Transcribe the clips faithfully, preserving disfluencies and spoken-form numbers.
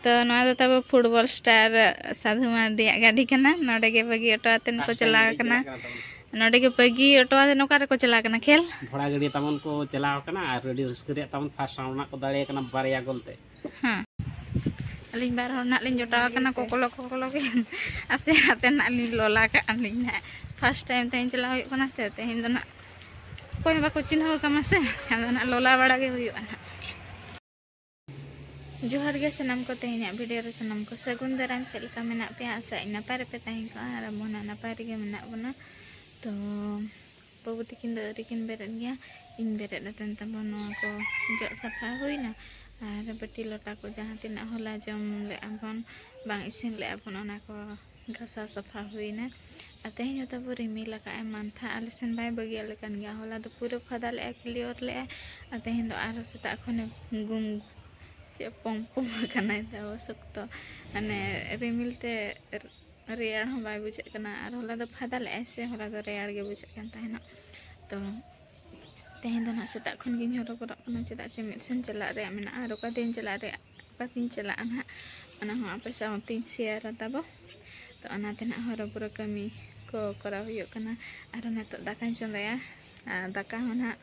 ᱛᱚ ᱱᱚᱣᱟ ᱫᱚ ᱛᱟᱵᱚ ᱯᱷᱩᱴᱵᱚᱞ ᱥᱴᱟᱨ ᱥᱟᱫᱷᱩ ᱢᱟᱨᱰᱤᱭᱟᱜ ᱜᱟᱹᱰᱤ ᱠᱟᱱᱟ᱾ ᱱᱚᱰᱮ ᱜᱮ ᱵᱟᱹᱜᱤ ᱦᱚᱴᱚ ᱟᱛᱮᱱ ᱠᱚ ᱪᱟᱞᱟᱣ ᱠᱟᱱᱟ᱾ ᱱᱚᱰᱮ ᱜᱮ ᱵᱟᱹᱜᱤ ᱦᱚᱴᱚ ᱟᱛᱮᱱ ᱚᱠᱟ ᱨᱮᱠᱚ ᱪᱟᱞᱟᱣ ᱠᱟᱱᱟ ᱠᱷᱮᱞ? ᱵᱷᱚᱲᱟ ᱜᱟᱹᱰᱤ ᱛᱟᱵᱚᱱ ᱠᱚ ᱪᱟᱞᱟᱣ ᱠᱟᱱᱟ ᱟᱨ ᱟᱹᱰᱤ ᱨᱟᱹᱥᱠᱟᱹ ᱨᱮᱭᱟᱜ ᱛᱟᱵᱚᱱ ᱯᱷᱟᱥᱴ ᱨᱟᱣᱩᱱᱰ ᱨᱮᱱᱟᱜ ᱠᱚ ᱫᱟᱲᱮ ᱠᱟᱱᱟ ᱵᱟᱨᱭᱟ ᱜᱳᱞ ᱛᱮ᱾ ᱦᱮᱸ, ᱟᱹᱞᱤᱧ ᱵᱟᱨ ᱦᱚᱲ ᱱᱟᱜ ᱞᱤᱧ ᱡᱚᱴᱟᱣ ᱟᱠᱟᱱᱟ ᱠᱚᱠᱞᱚ ᱠᱚᱠᱞᱚ ᱜᱮ᱾ ᱟᱥᱮ ᱟᱛᱮ ᱱᱟᱜ ᱞᱤᱧ ᱞᱚᱞᱟ ᱠᱟᱜᱼᱟ ᱞᱤᱧ ᱱᱟᱜ᱾ ᱯᱷᱟᱥᱴ ᱴᱟᱭᱤᱢ ᱛᱮᱦᱮᱧ ᱪᱟᱞᱟᱣ ᱦᱩᱭᱩᱜ ᱠᱟᱱᱟ ᱥᱮ, ᱛᱮᱦᱮᱧ ᱫᱚ ᱱᱟᱜ ᱚᱠᱚᱭ ᱦᱚᱸ ᱵᱟᱠᱚ ᱪᱤᱱᱦᱟᱹᱣ ᱠᱟᱢᱟ ᱥᱮ, ᱟᱫᱚ ᱱᱟᱜ ᱞᱚᱞᱟ ᱵᱟᱲᱟ ᱜᱮ ᱦᱩᱭᱩᱜᱼᱟ ᱱᱟᱜ᱾ ᱡᱚᱦᱟᱨ ᱜᱮ ᱥᱟᱱᱟᱢ ᱠᱚ, ᱛᱮᱦᱮᱧᱟᱜ ᱵᱷᱤᱰᱤᱭᱳ ᱨᱮ ᱥᱟᱱᱟᱢ ᱠᱚ ᱥᱟᱹᱜᱩᱱ ᱫᱟᱨᱟᱢ᱾ ᱪᱮᱫ ᱞᱮᱠᱟ ᱢᱮᱱᱟᱜ ᱯᱮᱭᱟ? ᱟᱥᱟᱭᱟᱹᱧ ᱱᱟᱯᱟᱭ ᱨᱮᱯᱮ ᱛᱟᱦᱮᱸ ᱠᱚᱜᱼᱟ, ᱟᱨ ᱟᱵᱚ ᱦᱚᱸ ᱱᱟᱯᱟᱭ ᱨᱮᱜᱮ ᱢᱮᱱᱟᱜ ᱵᱚᱱᱟ᱾ ᱛᱚ ᱵᱟᱹᱵᱩ ᱛᱤᱠᱤᱱ ᱫᱚ ᱟᱹᱣᱨᱤ ᱠᱤᱱ ᱵᱮᱨᱮᱫ ᱜᱮᱭᱟ, ᱤᱧ ᱵᱮᱨᱮᱫ ᱟᱛᱮᱱ ᱛᱟᱵᱚᱱ ᱱᱚᱣᱟ ᱠᱚ ᱡᱚᱜ ᱥᱟᱯᱷᱟ ᱦᱩᱭᱱᱟ, ᱟᱨ ᱵᱟᱹᱴᱤ ᱞᱚᱴᱟ ᱠᱚ ᱡᱟᱦᱟᱸ ᱛᱤᱱᱟᱹᱜ ᱦᱚᱞᱟ ᱡᱚᱢ ᱞᱮᱜᱼᱟ ᱵᱚᱱ, ᱵᱟᱝ ᱤᱥᱤᱱ ᱞᱮᱜᱼᱟ ᱵᱚᱱ, ᱚᱱᱟ ᱠᱚ ᱜᱷᱟᱥᱟᱣ ᱥᱟᱯᱷᱟ ᱦᱩᱭᱱᱟ᱾ ᱟᱨ ᱛᱮᱦᱮᱧ ᱦᱚᱸ ᱛᱟᱵᱚ ᱨᱤᱢᱤᱞ ᱟᱠᱟᱫᱼᱟᱭ, ᱢᱟᱱᱛᱷᱟ ᱟᱞᱮ ᱥᱮᱱ ᱵᱟᱭ ᱵᱟᱹᱜᱤᱭᱟᱞᱮ ᱠᱟᱱ ᱜᱮᱭᱟ᱾ ᱦᱚᱞᱟ ᱫᱚ ᱯᱩᱨᱟᱹ ᱯᱷᱟᱫᱟ ᱞᱮᱜᱼᱟᱭ, ᱠᱞᱤᱭᱟᱨ ᱞᱮᱜᱼᱟᱭ, ᱟᱨ ᱛᱮᱦᱮᱧ ᱫᱚ ᱟᱨᱦᱚᱸ ᱥᱮᱛᱟᱜ ᱠᱷᱚᱱᱮ ᱜᱩᱢ ᱪᱮᱫ ᱯᱚᱝ ᱯᱚᱝ ᱟᱠᱟᱱᱟᱭ ᱛᱟᱵᱚ ᱥᱚᱠᱛᱚ, ᱢᱟᱱᱮ ᱨᱤᱢᱤᱞ ᱛᱮ ᱨᱮᱭᱟᱲ ᱦᱚᱸ ᱵᱟᱭ ᱵᱩᱡᱷᱟᱹᱜ ᱠᱟᱱᱟ᱾ ᱟᱨ ᱦᱚᱞᱟ ᱫᱚ ᱯᱷᱟᱫᱟ ᱞᱮᱜᱼᱟᱭ ᱥᱮ, ᱦᱚᱞᱟ ᱫᱚ ᱨᱮᱭᱟᱲ ᱜᱮ ᱵᱩᱡᱷᱟᱹᱜ ᱠᱟᱱ ᱛᱟᱦᱮᱱᱟ᱾ ᱛᱚ ᱛᱮᱦᱮᱧ ᱫᱚ ᱱᱟᱦᱟᱜ ᱥᱮᱛᱟᱜ ᱠᱷᱚᱱ ᱜᱤᱧ ᱦᱚᱨᱚᱵᱚᱨᱚᱜ ᱠᱟᱱᱟ, ᱪᱮᱫᱟᱜ ᱪᱮ ᱢᱤᱫ ᱥᱮᱱ ᱪᱟᱞᱟᱜ ᱨᱮᱭᱟᱜ ᱢᱮᱱᱟᱜᱼᱟ, ᱟᱨ ᱚᱠᱟ ᱛᱮᱧ ᱪᱟᱞᱟᱜ ᱨᱮᱭᱟᱜ, ᱚᱠᱟ ᱛᱮᱧ ᱪᱟᱞᱟᱜᱼᱟ ᱱᱟᱦᱟᱜ, ᱚᱱᱟ ᱦᱚᱸ ᱟᱯᱮ ᱥᱟᱶ ᱛᱮᱧ ᱥᱮᱭᱟᱨᱟ ᱛᱟᱵᱚ᱾ ᱛᱚ ᱚᱱᱟᱛᱮ ᱱᱟᱦᱟᱜ ᱦᱚᱨᱚᱵᱚᱨᱚ ᱠᱟᱹᱢᱤ ᱠᱚ ᱠᱚᱨᱟᱣ ᱦᱩᱭᱩᱜ ᱠᱟᱱᱟ᱾ ᱟᱨ ᱱᱤᱛᱚᱜ ᱫᱟᱠᱟᱧ ᱪᱚᱸᱫᱟᱭᱟ, ᱟᱨ ᱫᱟᱠᱟ ᱦᱚᱸ ᱱᱟᱦᱟᱜ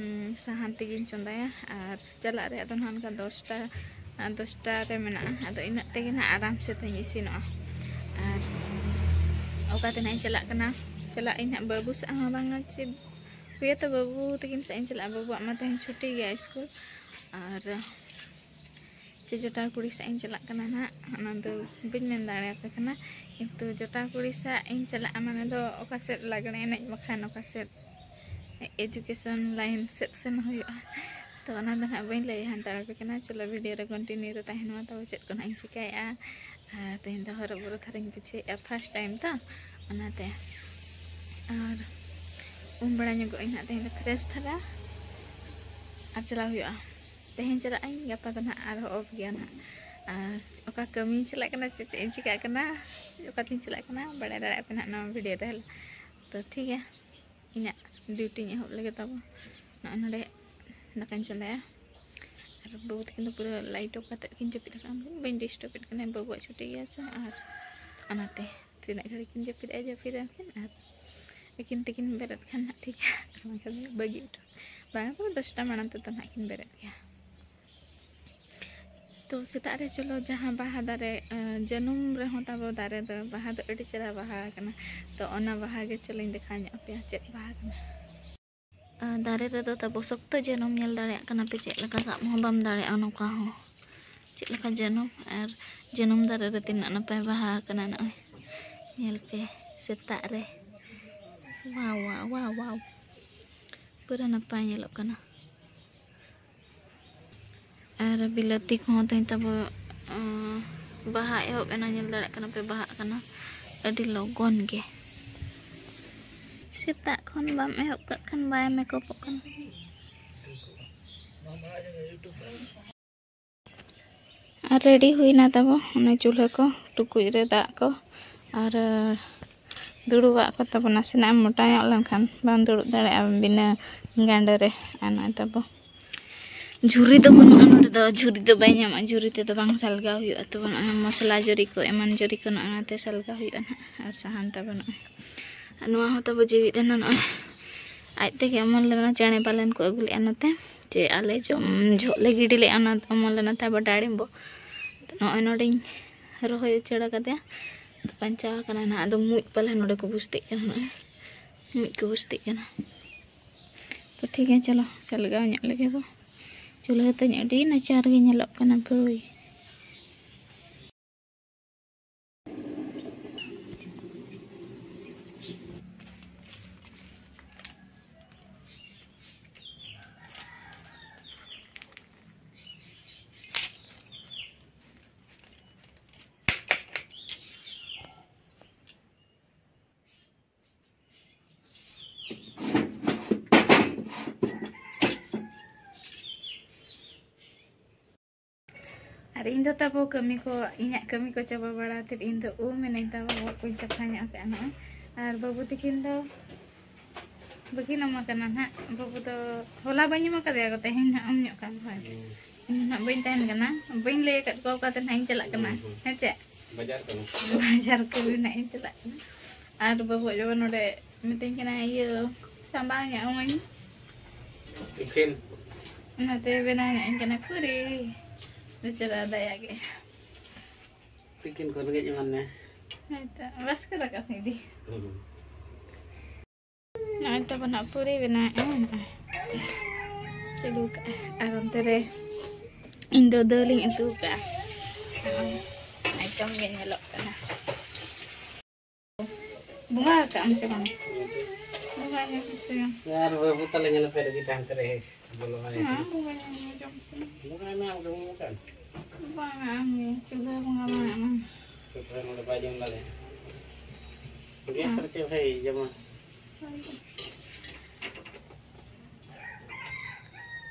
ᱩᱸ, ᱥᱟᱦᱟᱱ ᱛᱮᱜᱮᱧ ᱪᱚᱸᱫᱟᱭᱟ᱾ ᱟᱨ ᱪᱟᱞᱟᱜ ᱨᱮᱭᱟᱜ ᱫᱚ ᱱᱟᱦᱟᱜ ᱚᱱᱠᱟ ᱫᱚᱥᱴᱟ, ᱟᱨ ᱫᱚᱥᱴᱟ ᱨᱮ ᱢᱮᱱᱟᱜᱼᱟ᱾ ᱟᱫᱚ ᱤᱱᱟᱹᱜ ᱛᱮᱜᱮ ᱱᱟᱦᱟᱜ ᱟᱨᱟᱢ ᱥᱮ ᱛᱤᱧ ᱤᱥᱤᱱᱚᱜᱼᱟ᱾ ᱟᱨ ᱚᱠᱟ ᱛᱮ ᱱᱟᱦᱟᱜ ᱤᱧ ᱪᱟᱞᱟᱜ ᱠᱟᱱᱟ, ᱪᱟᱞᱟᱜ ᱤᱧ ᱱᱟᱦᱟᱜ ᱵᱟᱹᱵᱩ ᱥᱟᱶ ᱦᱚᱸ ᱵᱟᱝᱟ ᱪᱮ, ᱦᱩᱭᱟᱛᱚ ᱵᱟᱹᱵᱩ ᱛᱟᱹᱠᱤᱱ ᱥᱟᱶ ᱤᱧ ᱪᱟᱞᱟᱜᱼᱟ᱾ ᱵᱟᱹᱵᱩᱣᱟᱜ ᱢᱟ ᱛᱮᱦᱮᱧ ᱪᱷᱩᱴᱤ ᱜᱮᱭᱟ ᱥᱠᱩᱞ᱾ ᱟᱨ ᱪᱮ ᱡᱚᱴᱟᱣ ᱠᱩᱲᱤ ᱥᱟᱶ ᱤᱧ ᱪᱟᱞᱟᱜ ᱠᱟᱱᱟ ᱱᱟᱦᱟᱜ, ᱚᱱᱟ ᱫᱚ ᱵᱟᱹᱧ ᱢᱮᱱ ᱫᱟᱲᱮᱭᱟᱯᱮ ᱠᱟᱱᱟ, ᱠᱤᱱᱛᱩ ᱡᱚᱴᱟᱣ ᱠᱩᱲᱤ ᱥᱟᱶ ᱤᱧ ᱪᱟᱞᱟᱜᱼᱟ ᱢᱟᱱᱮ ᱫᱚ ᱚᱠᱟ ᱥᱮᱫ ᱞᱟᱜᱽᱬᱮ ᱮᱱᱮᱡ ᱵᱟᱠᱷᱟᱱ ᱚᱠᱟ ᱥᱮᱫ ᱮᱡᱩᱠᱮᱥᱚᱱ ᱞᱟᱭᱤᱱ ᱥᱮᱫ ᱥᱮᱱ ᱦᱩᱭᱩᱜᱼᱟ᱾ ᱛᱚ ᱚᱱᱟ ᱫᱚ ᱱᱟᱦᱟᱜ ᱵᱟᱹᱧ ᱞᱟᱹᱭ ᱦᱟᱛᱟᱲ ᱟᱯᱮ ᱠᱟᱱᱟ᱾ ᱪᱚᱞᱚ ᱵᱷᱤᱰᱤᱭᱳ ᱨᱮ ᱠᱚᱱᱴᱤᱱᱤᱭᱩ ᱨᱮ ᱛᱟᱦᱮᱱ ᱢᱟ᱾ ᱛᱚᱵᱮ ᱪᱮᱫ ᱠᱚ ᱱᱟᱦᱟᱜ ᱤᱧ ᱪᱤᱠᱟᱹᱭᱮᱫᱼᱟ, ᱟᱨ ᱛᱮᱦᱮᱧ ᱫᱚ ᱦᱚᱨᱚ ᱵᱚᱨᱚ ᱫᱷᱟᱨᱟᱧ ᱵᱩᱡᱷᱟᱹᱣᱮᱫᱼᱟ ᱯᱷᱟᱥᱴ ᱴᱟᱭᱤᱢ ᱛᱚ, ᱚᱱᱟᱛᱮ᱾ ᱟᱨ ᱩᱢ ᱵᱟᱲᱟ ᱧᱚᱜᱚᱜ ᱟᱹᱧ ᱱᱟᱦᱟᱜ ᱛᱮᱦᱮᱧ ᱫᱚ ᱯᱷᱨᱮᱥ ᱫᱷᱟᱨᱟ, ᱟᱨ ᱪᱟᱞᱟᱣ ᱦᱩᱭᱩᱜᱼᱟ᱾ ᱛᱮᱦᱮᱧ ᱪᱟᱞᱟᱜ ᱟᱹᱧ, ᱜᱟᱯᱟ ᱫᱚ ᱱᱟᱦᱟᱜ ᱟᱨᱦᱚᱸ ᱚᱯᱷ ᱜᱮᱭᱟ ᱱᱟᱦᱟᱜ᱾ ᱟᱨ ᱚᱠᱟ ᱠᱟᱹᱢᱤᱧ ᱪᱟᱞᱟᱜ ᱠᱟᱱᱟ, ᱪᱮᱫ ᱪᱮᱫ ᱤᱧ ᱪᱤᱠᱟᱹᱜ ᱠᱟᱱᱟ, ᱚᱠᱟᱛᱤᱧ ᱪᱟᱞᱟᱜ ᱠᱟᱱᱟ, ᱵᱟᱲᱟᱭ ᱫᱟᱲᱮᱭᱟᱜ ᱯᱮ ᱱᱟᱦᱟᱜ ᱱᱚᱣᱟ ᱵᱷᱤᱰᱤᱭᱳ ᱨᱮ᱾ ᱛᱚ ᱴᱷᱤᱠ ᱜᱮᱭᱟ, ᱤᱧᱟᱹᱜ ᱰᱤᱭᱩᱴᱤᱧ ᱮᱦᱚᱵ ᱞᱮᱜᱮ ᱛᱟᱵᱚ᱾ ᱱᱚᱜᱼᱚᱭ ᱱᱚᱰᱮ ᱫᱟᱠᱟᱧ ᱪᱚᱸᱫᱟᱭᱟ᱾ ᱟᱨ ᱵᱟᱹᱵᱩ ᱛᱟᱹᱠᱤᱱ ᱫᱚ ᱯᱩᱨᱟᱹ light off ᱠᱟᱛᱮᱫ ᱠᱤᱱ ᱡᱟᱹᱯᱤᱫ ᱟᱠᱟᱫᱼᱟ᱾ ᱵᱟᱹᱧ disturb ᱮᱫ ᱠᱤᱱᱟ, ᱵᱟᱹᱵᱩᱣᱟᱜ ᱪᱷᱩᱴᱤ ᱜᱮᱭᱟ ᱥᱮ, ᱟᱨ ᱚᱱᱟᱛᱮ ᱛᱤᱱᱟᱹᱜ ᱜᱷᱟᱹᱲᱤᱡ ᱠᱤᱱ ᱡᱟᱹᱯᱤᱫ ᱮᱫᱼᱟ, ᱡᱟᱹᱯᱤᱫᱟ ᱠᱤᱱ, ᱟᱨ ᱟᱹᱠᱤᱱ ᱛᱮᱠᱤᱱ ᱵᱮᱨᱮᱫ ᱠᱷᱟᱱ ᱦᱟᱸᱜ ᱴᱷᱤᱠ ᱜᱮᱭᱟ, ᱟᱨ ᱵᱟᱝᱠᱷᱟᱱ ᱫᱚ ᱵᱟᱹᱜᱤ ᱦᱚᱴᱚ, ᱵᱟᱝᱟ ᱛᱚᱵᱮ ᱫᱚᱥᱴᱟ ᱢᱟᱲᱟᱝ ᱛᱮᱫᱚ ᱱᱟᱦᱟᱜ ᱠᱤᱱ ᱵᱮᱨᱮᱫ ᱜᱮᱭᱟ᱾ ᱛᱚ ᱥᱮᱛᱟᱜ ᱨᱮ ᱪᱚᱞᱚ ᱡᱟᱦᱟᱸ ᱵᱟᱦᱟ ᱫᱟᱨᱮ, ᱟᱸ, ᱡᱟᱹᱱᱩᱢ ᱨᱮᱦᱚᱸ ᱛᱟᱵᱚ ᱫᱟᱨᱮ ᱫᱚ, ᱵᱟᱦᱟ ᱫᱚ ᱟᱹᱰᱤ ᱪᱮᱦᱨᱟ ᱵᱟᱦᱟ ᱟᱠᱟᱱᱟ᱾ ᱛᱚ ᱚᱱᱟ ᱵᱟᱦᱟ ᱜᱮ ᱪᱚᱞᱚᱧ ᱫᱮᱠᱷᱟᱣ ᱧᱚᱜ ᱟᱯᱮᱭᱟ ᱪᱮᱫ ᱵᱟᱦᱟ ᱠᱟᱱᱟ᱾ ᱟᱨ ᱫᱟᱨᱮ ᱨᱮᱫᱚ ᱛᱟᱵᱚ ᱥᱚᱠᱛᱚ ᱡᱟᱹᱱᱩᱢ, ᱧᱮᱞ ᱫᱟᱲᱮᱭᱟᱜ ᱠᱟᱱᱟ ᱯᱮ ᱪᱮᱫ ᱞᱮᱠᱟ, ᱥᱟᱵ ᱦᱚᱸ ᱵᱟᱢ ᱫᱟᱲᱮᱭᱟᱜᱼᱟ ᱱᱚᱝᱠᱟ ᱦᱚᱸ᱾ ᱪᱮᱫ ᱞᱮᱠᱟ ᱡᱟᱹᱱᱩᱢ, ᱟᱨ ᱡᱟᱹᱱᱩᱢ ᱫᱟᱨᱮ ᱨᱮ ᱛᱤᱱᱟᱹᱜ ᱱᱟᱯᱟᱭ ᱵᱟᱦᱟ ᱟᱠᱟᱱᱟ ᱱᱚᱜᱼᱚᱭ᱾ ᱧᱮᱞ ᱯᱮ ᱥᱮᱛᱟᱜ ᱨᱮ᱾ ᱣᱟᱣ, ᱣᱟᱣ, ᱣᱟᱣ, ᱣᱟᱣ᱾ ᱯᱩᱨᱟᱹ ᱱᱟᱯᱟᱭ ᱧᱮᱞᱚᱜ ᱠᱟᱱᱟ᱾ ᱟᱨ ᱵᱤᱞᱟᱹᱛᱤ ᱠᱚᱦᱚᱸ ᱛᱮᱦᱮᱧ ᱛᱟᱵᱚ, ᱟᱸ, ᱵᱟᱦᱟ ᱮᱦᱚᱵ ᱮᱱᱟ, ᱧᱮᱞ ᱫᱟᱲᱮᱭᱟᱜ ᱠᱟᱱᱟ ᱯᱮ, ᱵᱟᱦᱟᱜ ᱠᱟᱱᱟ ᱟᱹᱰᱤ ᱞᱚᱜᱚᱱ ᱜᱮ᱾ ᱥᱮᱛᱟᱜ ᱠᱷᱚᱱ ᱵᱟᱢ ᱮᱦᱚᱵ ᱠᱟᱜ ᱠᱷᱟᱱ ᱵᱟᱭ ᱢᱮᱠᱚᱯᱚᱜ ᱠᱟᱱᱟ᱾ ᱟᱨ ready ᱦᱩᱭᱱᱟ ᱛᱟᱵᱚ ᱚᱱᱟ ᱪᱩᱞᱦᱟᱹ ᱠᱚ, ᱴᱩᱠᱩᱡ ᱨᱮ ᱫᱟᱜ ᱠᱚ, ᱟᱨ ᱫᱩᱲᱩᱵᱟᱜ ᱠᱚ ᱛᱟᱵᱚ᱾ ᱱᱟᱥᱮᱱᱟᱜ ᱮᱢ ᱢᱚᱴᱟ ᱧᱚᱜ ᱞᱮᱱᱠᱷᱟᱱ ᱵᱟᱢ ᱫᱩᱲᱩᱵ ᱫᱟᱲᱮᱭᱟᱜᱼᱟ ᱵᱤᱱᱟᱹ ᱜᱟᱸᱰᱚ ᱨᱮ᱾ ᱟᱨ ᱱᱚᱜᱼᱚᱭ ᱛᱟᱵᱚ ᱡᱷᱩᱨᱤ ᱫᱚ ᱵᱟᱹᱱᱩᱜᱼᱟ ᱱᱚᱰᱮ ᱫᱚ, ᱡᱷᱩᱨᱤ ᱫᱚ ᱵᱟᱭ ᱧᱟᱢᱚᱜᱼᱟ, ᱡᱷᱩᱨᱤ ᱛᱮᱫᱚ ᱵᱟᱝ ᱥᱟᱞᱜᱟᱣ ᱦᱩᱭᱩᱜᱼᱟ᱾ ᱛᱚᱵᱮ ᱱᱚᱜᱼᱚᱭ ᱢᱚᱥᱞᱟ ᱡᱷᱩᱨᱤ ᱠᱚ, ᱮᱢᱟᱱ ᱡᱷᱩᱨᱤ ᱠᱚ, ᱱᱚᱜᱼᱚᱭ ᱱᱚᱛᱮ ᱥᱟᱞᱜᱟᱣ ᱦᱩᱭᱩᱜᱼᱟ ᱱᱟᱦᱟᱜ᱾ ᱟᱨ ᱥᱟᱦᱟᱱ ᱛᱟᱵᱚ ᱱᱚᱜᱼᱚᱭ, ᱟᱨ ᱱᱚᱣᱟ ᱦᱚᱸ ᱛᱟᱵᱚ ᱡᱤᱣᱤᱫ ᱮᱱᱟ ᱱᱚᱜᱼᱚᱭ᱾ ᱟᱡ ᱛᱮᱜᱮ ᱚᱢᱚᱱ ᱞᱮᱱᱟ, ᱪᱮᱬᱮ ᱯᱟᱞᱮᱱ ᱠᱚ ᱟᱹᱜᱩ ᱞᱮᱫᱼᱟ ᱱᱚᱛᱮ, ᱪᱮ ᱟᱞᱮ ᱡᱚᱢ ᱡᱚᱦᱚᱜ ᱞᱮ ᱜᱤᱰᱤ ᱞᱮᱫᱼᱟ, ᱚᱱᱟ ᱚᱢᱚᱱ ᱞᱮᱱᱟ ᱛᱟᱵᱚ ᱰᱟᱲᱤᱢᱵᱚ᱾ ᱱᱚᱜᱼᱚᱭ ᱱᱚᱰᱮᱧ ᱨᱚᱦᱚᱭ ᱩᱪᱟᱹᱲ ᱟᱠᱟᱫᱮᱭᱟ, ᱵᱟᱧᱪᱟᱣ ᱟᱠᱟᱱᱟ ᱱᱟᱦᱟᱜ᱾ ᱟᱫᱚ ᱢᱩᱡ ᱯᱟᱞᱮ ᱱᱚᱰᱮ ᱠᱚ ᱵᱩᱥᱛᱤᱜ ᱠᱟᱱᱟ, ᱱᱚᱜᱼᱚᱭ ᱢᱩᱡ ᱠᱚ ᱵᱩᱥᱛᱤᱜ ᱠᱟᱱᱟ᱾ ᱛᱚ ᱴᱷᱤᱠ ᱜᱮᱭᱟ, ᱪᱚᱞᱚ ᱥᱟᱞᱜᱟᱣ ᱧᱚᱜ ᱞᱮᱜᱮ ᱵᱚ᱾ ᱪᱩᱞᱦᱟᱹ ᱛᱤᱧ ᱟᱹᱰᱤ ᱱᱟᱪᱟᱨ ᱜᱮ ᱧᱮᱞᱚᱜ ᱠᱟᱱᱟ ᱵᱷᱟᱹᱭ᱾ ᱟᱨ ᱤᱧ ᱫᱚ ᱛᱟᱵᱚ ᱠᱟᱹᱢᱤ ᱠᱚ, ᱤᱧᱟᱹᱜ ᱠᱟᱹᱢᱤ ᱠᱚ ᱪᱟᱵᱟ ᱵᱟᱲᱟ ᱠᱟᱛᱮᱫ ᱤᱧ ᱫᱚ ᱩᱢ ᱮᱱᱟᱹᱧ, ᱛᱟᱵᱚ ᱚᱲᱟᱜ ᱠᱚᱧ ᱥᱟᱯᱷᱟ ᱧᱚᱜ ᱠᱟᱜᱼᱟ ᱱᱚᱜᱼᱚᱭ᱾ ᱟᱨ ᱵᱟᱹᱵᱩ ᱛᱟᱹᱠᱤᱱ ᱫᱚ ᱵᱟᱹᱠᱤᱱ ᱩᱢ ᱟᱠᱟᱱᱟ ᱱᱟᱦᱟᱜ᱾ ᱵᱟᱹᱵᱩ ᱫᱚ ᱦᱚᱞᱟ ᱵᱟᱹᱧ ᱩᱢ ᱟᱠᱟᱫᱮᱭᱟ ᱜᱚ, ᱛᱮᱦᱮᱧ ᱱᱟᱦᱟᱜ ᱩᱢ ᱧᱚᱜ ᱠᱟᱱ ᱦᱳᱭ᱾ ᱤᱧ ᱫᱚ ᱱᱟᱦᱟᱜ ᱵᱟᱹᱧ ᱛᱟᱦᱮᱱ ᱠᱟᱱᱟ, ᱵᱟᱹᱧ ᱞᱟᱹᱭ ᱟᱠᱟᱫ ᱠᱚᱣᱟ ᱚᱠᱟ ᱛᱮ ᱱᱟᱦᱟᱜ ᱤᱧ ᱪᱟᱞᱟᱜ ᱠᱟᱱᱟ᱾ ᱦᱮᱸ ᱪᱮ? ᱵᱟᱡᱟᱨ ᱠᱟᱹᱢᱤ᱾ ᱵᱟᱡᱟᱨ ᱠᱟᱹᱢᱤ ᱱᱟᱦᱟᱜ ᱤᱧ ᱪᱟᱞᱟᱜ ᱠᱟᱱᱟ᱾ ᱟᱨ ᱵᱟᱹᱵᱩ ᱡᱮᱢᱚᱱ ᱱᱚᱰᱮ ᱢᱤᱛᱟᱹᱧ ᱠᱟᱱᱟ, ᱤᱭᱟᱹ, ᱥᱟᱢᱵᱟᱣ ᱧᱚᱜ ᱟᱹᱢᱟᱹᱧ᱾ ᱴᱤᱯᱷᱤᱱ᱾ ᱚᱱᱟᱛᱮ ᱵᱮᱱᱟᱣ ᱧᱚᱜ ᱟᱹᱧ ᱠᱟᱱᱟ ᱯᱩᱨᱤ᱾ ᱵᱮᱪᱟᱨᱟ ᱫᱟᱭᱟ ᱜᱮ᱾ ᱛᱤᱠᱤᱱ ᱠᱚ ᱨᱮᱸᱜᱮᱡ ᱮᱢᱟᱱ ᱢᱮ᱾ ᱦᱳᱭᱛᱚ, ᱵᱟᱥᱠᱮ ᱫᱟᱠᱟ ᱥᱮ ᱤᱫᱤ᱾ ᱦᱩᱸ᱾ ᱱᱚᱜᱼᱚᱭ ᱛᱟᱵᱚᱱ ᱦᱟᱸᱜ ᱯᱩᱨᱤ ᱵᱮᱱᱟᱣᱮᱫᱼᱟ᱾ ᱱᱚᱜᱼᱚᱭ ᱪᱟᱹᱞᱩ ᱠᱟᱜᱼᱟ᱾ ᱟᱨ ᱚᱱᱛᱮ ᱨᱮ ᱤᱧ ᱫᱚ ᱫᱟᱹᱞ ᱤᱧ ᱩᱛᱩ ᱠᱟᱜᱼᱟ᱾ ᱱᱚᱜᱼᱚᱭ ᱟᱭᱴᱮᱢ ᱜᱮ ᱧᱮᱞᱚᱜ ᱠᱟᱱᱟ᱾ ᱵᱚᱸᱜᱟ ᱠᱟᱜ ᱟᱢ ᱪᱮ ᱵᱟᱝ? ᱵᱚᱸᱜᱟ ᱧᱚᱜ ᱥᱮ? ᱟᱨ ᱵᱟᱹᱵᱩ ᱛᱟᱞᱮ ᱧᱮᱞ ᱯᱮ ᱞᱟᱹᱜᱤᱫ ᱦᱟᱱᱛᱮ ᱨᱮ ᱦᱮᱡ ᱵᱚᱞᱚ ᱟᱭ ᱦᱮᱸ, ᱠᱟᱱᱟ᱾ ᱵᱚᱸᱜᱟ ᱧᱚᱜ ᱡᱚᱢ ᱥᱮ᱾ ᱵᱚᱸᱜᱟ ᱢᱮ ᱟᱢ ᱜᱮ ᱵᱚᱸᱜᱟ ᱠᱟᱱ᱾ ᱵᱟᱝ, ᱟᱢ ᱜᱮ ᱪᱩᱞᱦᱟᱹ ᱵᱚᱸᱜᱟ ᱵᱟᱝ ᱟᱢ᱾ ᱥᱩᱠᱨᱤ ᱱᱚᱰᱮ ᱵᱟᱭ ᱡᱚᱢ ᱫᱟᱲᱮᱭᱟᱜᱼᱟ᱾ ᱜᱮᱥ ᱦᱮᱸ᱾ ᱨᱮ ᱪᱮᱫ ᱞᱮᱠᱟᱭ ᱡᱚᱢᱟ?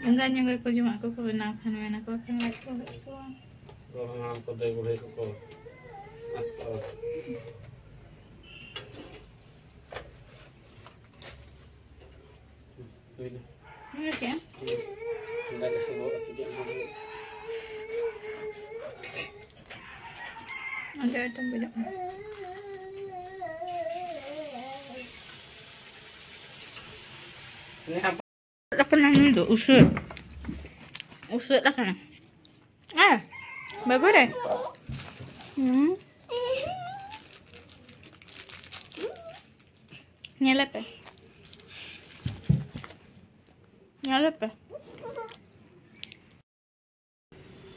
ᱵᱚᱸᱜᱟ ᱧᱚᱜ ᱜᱮᱠᱚ ᱡᱚᱢᱟᱜ ᱠᱚᱠᱚ ᱵᱮᱱᱟᱣ ᱠᱷᱟᱱ ᱢᱮᱱᱟ ᱠᱚ ᱠᱷᱟᱱ ᱞᱟᱡ ᱠᱚ ᱦᱟᱹᱥᱩᱣᱟ᱾ ᱜᱚᱲᱚᱢ ᱦᱟᱲᱟᱢ ᱠᱚ, ᱫᱟᱹᱭ ᱵᱩᱲᱦᱤ ᱠᱚᱠᱚ ᱟᱥᱠᱚ᱾ ᱦᱩᱭᱱᱟ᱾ ᱦᱩᱭ ᱠᱮᱜᱼᱟ? ᱦᱩᱸ᱾ ᱫᱟᱜ ᱥᱮ ᱵᱚᱦᱚᱜ ᱦᱟᱹᱥᱩ ᱪᱮᱫ ᱦᱚᱸ ᱵᱟᱝ ᱦᱩᱭᱩᱜᱼᱟ᱾ ᱚᱸᱰᱮ ᱮᱛᱚᱢ ᱵᱩᱡᱷᱟᱹᱜ ᱠᱟᱱᱟ᱾ ᱟᱠᱟᱱᱟ ᱱᱩᱭ ᱫᱚ ᱩᱥᱟᱹᱫ᱾ ᱩᱥᱟᱹᱫ ᱟᱠᱟᱱᱟ᱾ ᱟᱨ ᱵᱟᱹᱵᱩ ᱨᱮ᱾ ᱦᱩᱸ᱾ ᱧᱮᱞᱮ ᱯᱮ᱾ ᱧᱮᱞᱮ ᱯᱮ᱾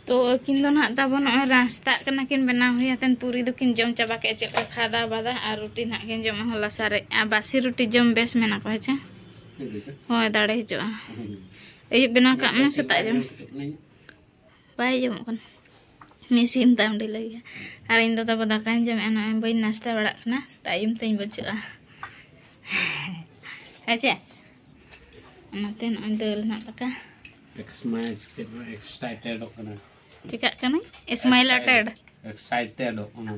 ᱛᱚ ᱟᱹᱠᱤᱱ ᱫᱚ ᱱᱟᱦᱟᱜ ᱛᱟᱵᱚᱱ ᱱᱚᱜᱼᱚᱭ ᱱᱟᱥᱛᱟᱜ ᱠᱟᱱᱟ ᱠᱤᱱ, ᱵᱮᱱᱟᱣ ᱦᱩᱭ ᱟᱛᱮᱱ ᱯᱩᱨᱤ ᱫᱚᱠᱤᱱ ᱡᱚᱢ ᱪᱟᱵᱟ ᱠᱮᱫᱼᱟ, ᱪᱮᱫ ᱞᱮᱠᱟ ᱠᱷᱟᱫᱟ ᱵᱟᱫᱟ, ᱟᱨ ᱨᱩᱴᱤ ᱱᱟᱦᱟᱜ ᱠᱤᱱ ᱡᱚᱢᱟ ᱦᱚᱞᱟ ᱥᱟᱨᱮᱡ, ᱟᱨ ᱵᱟᱥᱤ ᱨᱩᱴᱤ ᱡᱚᱢ ᱵᱮᱥ ᱢᱮᱱᱟ ᱠᱚ, ᱦᱮᱸ ᱪᱮ? ᱦᱳᱭ, ᱫᱟᱲᱮ ᱦᱤᱡᱩᱜᱼᱟ᱾ ᱟᱹᱭᱩᱵ ᱵᱮᱱᱟᱣ ᱠᱟᱜ ᱢᱮ, ᱥᱮᱛᱟᱜ ᱡᱚᱢ᱾ ᱵᱟᱭ ᱡᱚᱢᱚᱜ ᱠᱟᱱᱟ, ᱢᱤᱥᱤᱱ ᱛᱟᱢ ᱰᱷᱤᱞᱟᱹ ᱜᱮᱭᱟ᱾ ᱟᱨ ᱤᱧ ᱫᱚ ᱛᱟᱵᱚ ᱫᱟᱠᱟᱧ ᱡᱚᱢᱮᱜᱼᱟ, ᱱᱚᱜᱼᱚᱭ ᱵᱟᱹᱧ ᱱᱟᱥᱛᱟ ᱵᱟᱲᱟᱜ ᱠᱟᱱᱟ, ᱛᱟᱭᱚᱢ ᱛᱮᱧ ᱵᱟᱹᱪᱩᱜᱼᱟ᱾ ᱦᱮᱸ ᱪᱮ? ᱚᱱᱟᱛᱮ ᱱᱚᱜᱼᱚᱭ ᱫᱟᱹᱞ ᱨᱮᱱᱟᱜ ᱫᱟᱠᱟ᱾ ᱮᱠᱥᱢᱟᱭ-, ᱪᱮᱫ ᱨᱮ ᱮᱠᱥᱟᱭᱴᱮᱰᱚᱜ ᱠᱟᱱᱟ? ᱪᱮᱠᱟᱜ ᱠᱟᱱᱟᱹᱧ? ᱮᱥᱢᱟᱭᱤᱞ ᱟᱴᱮᱰ᱾ ᱮᱠᱥᱟᱭᱴᱮᱰᱚᱜ ᱠᱟᱱᱟ᱾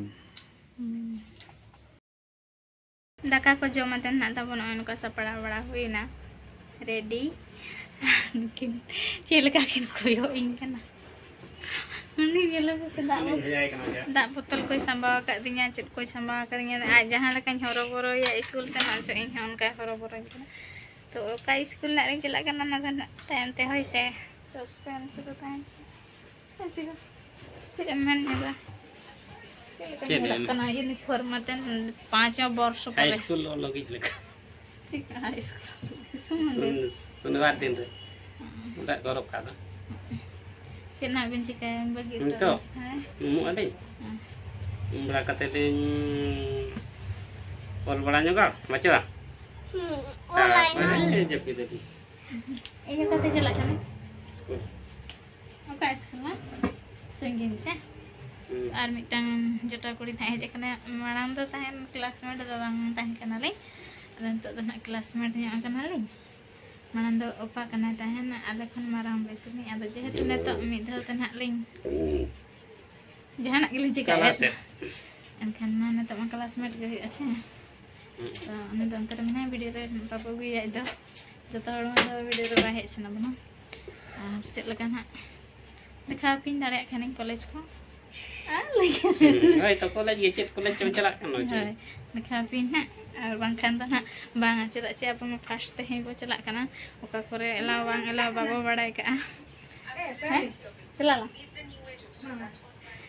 ᱦᱩᱸ᱾ ᱫᱟᱠᱟ ᱠᱚ ᱡᱚᱢ ᱟᱛᱮ ᱱᱟᱜ ᱛᱟᱵᱚᱱ ᱱᱚᱜᱼᱚᱭ ᱱᱚᱝᱠᱟ ᱥᱟᱯᱲᱟᱣ ᱵᱟᱲᱟ ᱦᱩᱭᱱᱟ, ᱨᱮᱰᱤ᱾ ᱱᱩᱠᱤᱱ ᱪᱮᱫ ᱞᱮᱠᱟ ᱠᱤᱱ ᱠᱚᱭᱚᱜ ᱤᱧ ᱠᱟᱱᱟ᱾ ᱩᱱᱤ ᱧᱮᱞᱮ ᱢᱮᱥᱮ, ᱫᱟᱜ ᱵᱚ-, ᱵᱷᱮᱡᱟᱭ ᱠᱟᱱᱟ ᱡᱟ᱾ ᱫᱟᱜ ᱵᱚᱛᱚᱞ ᱠᱚᱭ ᱥᱟᱢᱵᱟᱣ ᱟᱠᱟᱫᱤᱧᱟ, ᱪᱮᱫ ᱠᱚᱭ ᱥᱟᱢᱵᱟᱣ ᱟᱠᱟᱫᱤᱧᱟ᱾ ᱟᱡ ᱡᱟᱦᱟᱸ ᱞᱮᱠᱟᱧ ᱦᱚᱨᱚᱵᱚᱨᱚᱭᱟ ᱥᱠᱩᱞ ᱥᱮᱱᱚᱜ ᱡᱚᱠᱷᱚᱱ, ᱤᱧ ᱦᱚᱸ ᱚᱱᱠᱟᱭ ᱦᱚᱨᱚᱵᱚᱨᱚᱧ ᱠᱟᱱᱟ᱾ ᱛᱚ ᱚᱠᱟ ᱥᱠᱩᱞ ᱱᱟᱜ ᱞᱤᱧ ᱪᱟᱞᱟᱜ ᱠᱟᱱᱟ, ᱚᱱᱟ ᱫᱚ ᱱᱟᱜ ᱛᱟᱭᱚᱢ ᱛᱮ, ᱦᱳᱭ ᱥᱮ, suspense ᱨᱮ ᱛᱟᱦᱮᱱ ᱯᱮ᱾ ᱪᱮᱫ ᱦᱚᱸ, ᱪᱮᱫ ᱮᱢ ᱢᱮᱱ ᱧᱚᱜᱟ? ᱪᱮᱫ ᱞᱮᱠᱟ ᱪᱮᱫ ᱧᱮᱞᱚᱜ ᱮᱢ? ᱠᱟᱱᱟ ᱤᱭᱩᱱᱤᱯᱷᱚᱨᱢ ᱟᱛᱮ ᱯᱟᱸᱪ ᱵᱚᱨᱥᱚ ᱦᱟᱭ ᱯᱚᱨᱮ? ᱥᱠᱩᱞ ᱚᱞ ᱞᱟᱹᱜᱤᱫ ᱞᱮᱠᱟ᱾ ᱪᱮᱫ ᱠᱟ ᱦᱟᱭ ᱥᱠᱩᱞ? ᱥᱤᱥᱩ ᱢᱚᱱᱫᱤᱨ᱾ ᱥᱩᱱ-, ᱥᱚᱱᱤᱵᱟᱨ ᱫᱤᱱ ᱨᱮ᱾ ᱦᱮᱸ᱾ ᱚᱱᱠᱟ ᱜᱚᱨᱚᱵᱽ ᱠᱟᱜ ᱫᱚ᱾ ᱪᱮᱫ ᱱᱟᱜ ᱵᱤᱱ ᱪᱤᱠᱟᱹᱭᱟ? ᱵᱟᱹᱜᱤ ᱱᱤᱛᱚᱜ? ᱩᱛᱟᱹᱨ? ᱦᱮᱸ᱾ ᱩᱢᱩᱜ ᱟᱹᱞᱤᱧ᱾ ᱦᱮᱸ᱾ ᱩᱢ ᱵᱟᱲᱟ ᱠᱟᱛᱮ ᱞᱤᱧ ᱚᱞ ᱵᱟᱲᱟ ᱧᱚᱜᱟ, ᱵᱟᱪᱚᱜᱼᱟ? ᱦᱩᱸ, ᱚᱞ ᱟᱭ ᱛᱟᱨᱯᱚᱨᱮ ᱱᱟᱹᱧ᱾ ᱡᱟᱹᱯᱤᱫ ᱟᱹᱞᱤᱧ᱾ ᱤᱧ ᱚᱠᱟᱛᱮ ᱪᱟᱞᱟᱜ ᱠᱟᱱᱟ? ᱥᱠᱩᱞ᱾ ᱚᱠᱟ ᱥᱠᱩᱞ ᱢᱟ? ᱥᱟᱺᱜᱤᱧ ᱥᱮ? ᱦᱩᱸ᱾ ᱟᱨ ᱢᱤᱫᱴᱟᱝ ᱡᱚᱴᱟᱣ ᱠᱩᱲᱤ ᱱᱟᱦᱟᱜ ᱦᱮᱡ ᱟᱠᱟᱱᱟ᱾ ᱢᱟᱲᱟᱝ ᱫᱚ ᱛᱟᱦᱮᱱ classmate ᱫᱚ ᱵᱟᱝ ᱛᱟᱦᱮᱸ ᱠᱟᱱᱟᱞᱤᱧ, ᱟᱫᱚ ᱱᱤᱛᱚᱜ ᱫᱚ ᱱᱟᱦᱟᱜ classmate ᱧᱚᱜ ᱟᱠᱟᱱᱟᱞᱤᱧ᱾ ᱢᱟᱲᱟᱝ ᱫᱚ ᱚᱯᱟ ᱠᱟᱱᱟᱭ ᱛᱟᱦᱮᱱ, ᱟᱞᱮ ᱠᱷᱚᱱ ᱢᱟᱨᱟᱝ ᱵᱮᱥ ᱨᱤᱱᱤᱡ᱾ ᱟᱫᱚ ᱡᱮᱦᱮᱛᱩ ᱱᱤᱛᱚᱜ ᱢᱤᱫ ᱫᱷᱟᱣ ᱛᱮ ᱱᱟᱦᱟᱜ ᱞᱤᱧ ᱡᱟᱦᱟᱱᱟᱜ ᱜᱮᱞᱤᱧ ᱪᱤᱠᱟᱹᱭᱟ, ᱠᱟᱞᱟᱨ ᱥᱮᱫ᱾ ᱮᱱᱠᱷᱟᱱ ᱢᱟ ᱱᱤᱛᱚᱜ ᱢᱟ classmate ᱜᱮ ᱦᱩᱭᱩᱜᱼᱟ ᱥᱮ᱾ ᱦᱩᱸ᱾ ᱛᱚ ᱩᱱᱤ ᱫᱚ ᱚᱱᱛᱮ ᱨᱮ ᱢᱮᱱᱟᱭᱟ, video ᱨᱮ ᱵᱟᱵᱚ ᱟᱹᱜᱩᱭᱟ ᱟᱡ ᱫᱚ᱾ ᱡᱚᱛᱚ ᱦᱚᱲ ᱢᱟ ᱫᱚ video ᱨᱮ ᱵᱟᱭ ᱦᱮᱡ ᱥᱟᱱᱟ ᱵᱚᱱᱟ᱾ ᱟᱨ ᱪᱮᱫ ᱞᱮᱠᱟ ᱱᱟᱦᱟᱜ ᱫᱮᱠᱷᱟᱣ ᱟᱯᱮᱧ ᱫᱟᱲᱮᱭᱟᱜ ᱠᱷᱟᱱᱤᱧ college ᱠᱚ᱾ ᱟᱨ ᱞᱟᱹᱭ ᱦᱩᱸ, ᱦᱳᱭ ᱛᱚ, college ᱜᱮ, ᱪᱮᱫ college ᱪᱚᱢ ᱪᱟᱞᱟᱜ ᱠᱟᱱᱟ ᱪᱮ? ᱦᱳᱭ, ᱫᱮᱠᱷᱟᱣ ᱟᱯᱮᱧ ᱱᱟᱦᱟᱜ᱾ ᱟᱨ ᱵᱟᱝᱠᱷᱟᱱ ᱫᱚ ᱱᱟᱦᱟᱜ ᱵᱟᱝᱟ, ᱪᱮᱫᱟᱜ ᱪᱮ ᱟᱵᱚ ᱢᱟ first ᱛᱮᱦᱮᱧ ᱵᱚ ᱪᱟᱞᱟᱜ ᱠᱟᱱᱟ, ᱚᱠᱟ ᱠᱚᱨᱮ allow ᱵᱟᱝ allow ᱵᱟᱵᱚ ᱵᱟᱲᱟᱭ ᱠᱟᱜᱼᱟ᱾ ᱦᱮᱸ? ᱪᱟᱞᱟᱜ ᱟᱞᱟᱝ?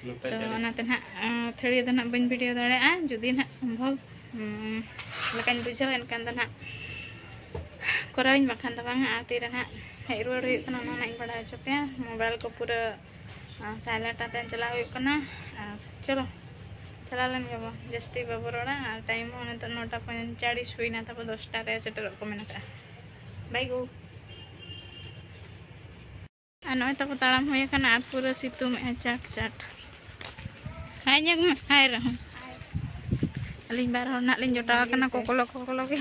ᱱᱚᱛᱮ ᱛᱚ ᱪᱟᱹᱞᱤᱥ᱾ ᱚᱱᱟᱛᱮ ᱱᱟᱦᱟᱜ, ᱟᱸ, ᱟᱹᱛᱷᱟᱹᱲᱤᱭᱟᱹ ᱫᱚ ᱱᱟᱦᱟᱜ ᱵᱟᱹᱧ video ᱫᱟᱲᱮᱭᱟᱜᱼᱟ᱾ ᱡᱩᱫᱤ ᱱᱟᱦᱟᱜ ᱥᱚᱢᱵᱷᱚᱵ, ᱩᱸ, ᱞᱮᱠᱟᱧ ᱵᱩᱡᱷᱟᱹᱣᱟ, ᱮᱱᱠᱷᱟᱱ ᱫᱚ ᱱᱟᱦᱟᱜ ᱠᱚᱨᱟᱣᱟᱹᱧ, ᱵᱟᱠᱷᱟᱱ ᱫᱚ ᱵᱟᱝᱟ᱾ ᱟᱨ ᱛᱤᱨᱮ ᱱᱟᱦᱟᱜ ᱦᱮᱡ ᱨᱩᱣᱟᱹᱲ ᱦᱩᱭᱩᱜ ᱠᱟᱱᱟ, ᱚᱱᱟ ᱱᱟᱦᱟᱜ ᱤᱧ ᱵᱟᱲᱟᱭ ᱦᱚᱪᱚ ᱯᱮᱭᱟ᱾ Mobile ᱠᱚ ᱯᱩᱨᱟᱹ, ᱟᱸ, silent ᱟᱛᱮ ᱪᱟᱞᱟᱣ ᱦᱩᱭᱩᱜ ᱠᱟᱱᱟ᱾ ᱟᱨ ᱪᱚᱞᱚ, ᱪᱟᱞᱟᱣ ᱞᱮᱱ ᱜᱮᱵᱚ, ᱡᱟᱹᱥᱛᱤ ᱵᱟᱵᱚ ᱨᱚᱲᱟ᱾ ᱟᱨ time ᱦᱚᱸ ᱱᱤᱛᱚᱜ ᱱᱚᱴᱟ ᱯᱚᱸᱭᱛᱟᱞᱞᱤᱥ ᱦᱩᱭᱱᱟ ᱛᱟᱵᱚ, ᱫᱚᱥᱴᱟ ᱨᱮ ᱥᱮᱴᱮᱨᱚᱜ ᱠᱚ ᱢᱮᱱ ᱟᱠᱟᱫᱼᱟ᱾ Bye ᱜᱳ᱾ ᱟᱨ ᱱᱚᱜᱼᱚᱭ ᱛᱟᱵᱚ ᱛᱟᱲᱟᱢ ᱦᱩᱭ ᱟᱠᱟᱱᱟ ᱟᱨ ᱯᱩᱨᱟᱹ ᱥᱤᱛᱩᱝ ᱮᱜᱼᱟᱭ ᱪᱟᱴ ᱪᱟᱴ᱾ ᱦᱟᱭ ᱧᱚᱜ ᱢᱮ, ᱦᱟᱭ ᱨᱮᱦᱚᱸ᱾ ᱟᱹᱞᱤᱧ ᱵᱟᱨ ᱦᱚᱲ ᱱᱟᱜ ᱞᱤᱧ ᱡᱚᱴᱟᱣ ᱟᱠᱟᱱᱟ, ᱠᱚᱠᱞᱚ ᱠᱚᱠᱞᱚ ᱜᱮ᱾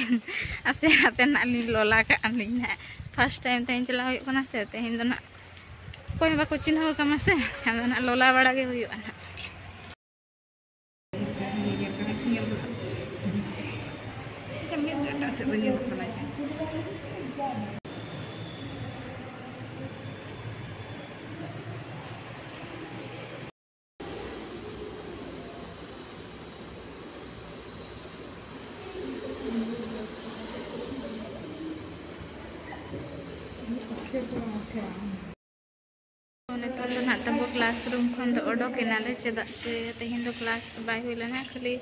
ᱟᱥᱮ ᱟᱛᱮ ᱱᱟᱜ ᱞᱤᱧ ᱞᱚᱞᱟ ᱠᱟᱜᱼᱟ ᱞᱤᱧ ᱱᱟᱜ᱾ First time ᱛᱮᱦᱮᱧ ᱪᱟᱞᱟᱣ ᱦᱩᱭᱩᱜ ᱠᱟᱱᱟ ᱥᱮ, ᱛᱮᱦᱮᱧ ᱫᱚ ᱱᱟᱜ ᱚᱠᱚᱭ ᱦᱚᱸ ᱵᱟᱠᱚ ᱪᱤᱱᱦᱟᱹᱣ ᱠᱟᱢᱟ ᱥᱮ, ᱟᱫᱚ ᱱᱟᱜ ᱞᱚᱞᱟ ᱵᱟᱲᱟ ᱜᱮ ᱦᱩᱭᱩᱜᱼᱟ ᱱᱟᱜ᱾ ᱟᱪᱪᱷᱟ, ᱢᱮᱫ ᱫᱚ ᱮᱴᱟᱜ ᱥᱮᱫ ᱨᱮ ᱧᱮᱞᱚᱜ ᱠᱟᱱᱟ ᱪᱮ? ᱠᱞᱟᱥᱨᱩᱢ ᱠᱷᱚᱱ ᱫᱚ ᱚᱰᱚᱠ ᱮᱱᱟᱞᱮ, ᱪᱮᱫᱟᱜ ᱥᱮ ᱛᱮᱦᱮᱧ ᱫᱚ ᱠᱞᱟᱥ ᱵᱟᱭ ᱦᱩᱭ ᱞᱮᱱᱟ, ᱠᱷᱟᱹᱞᱤ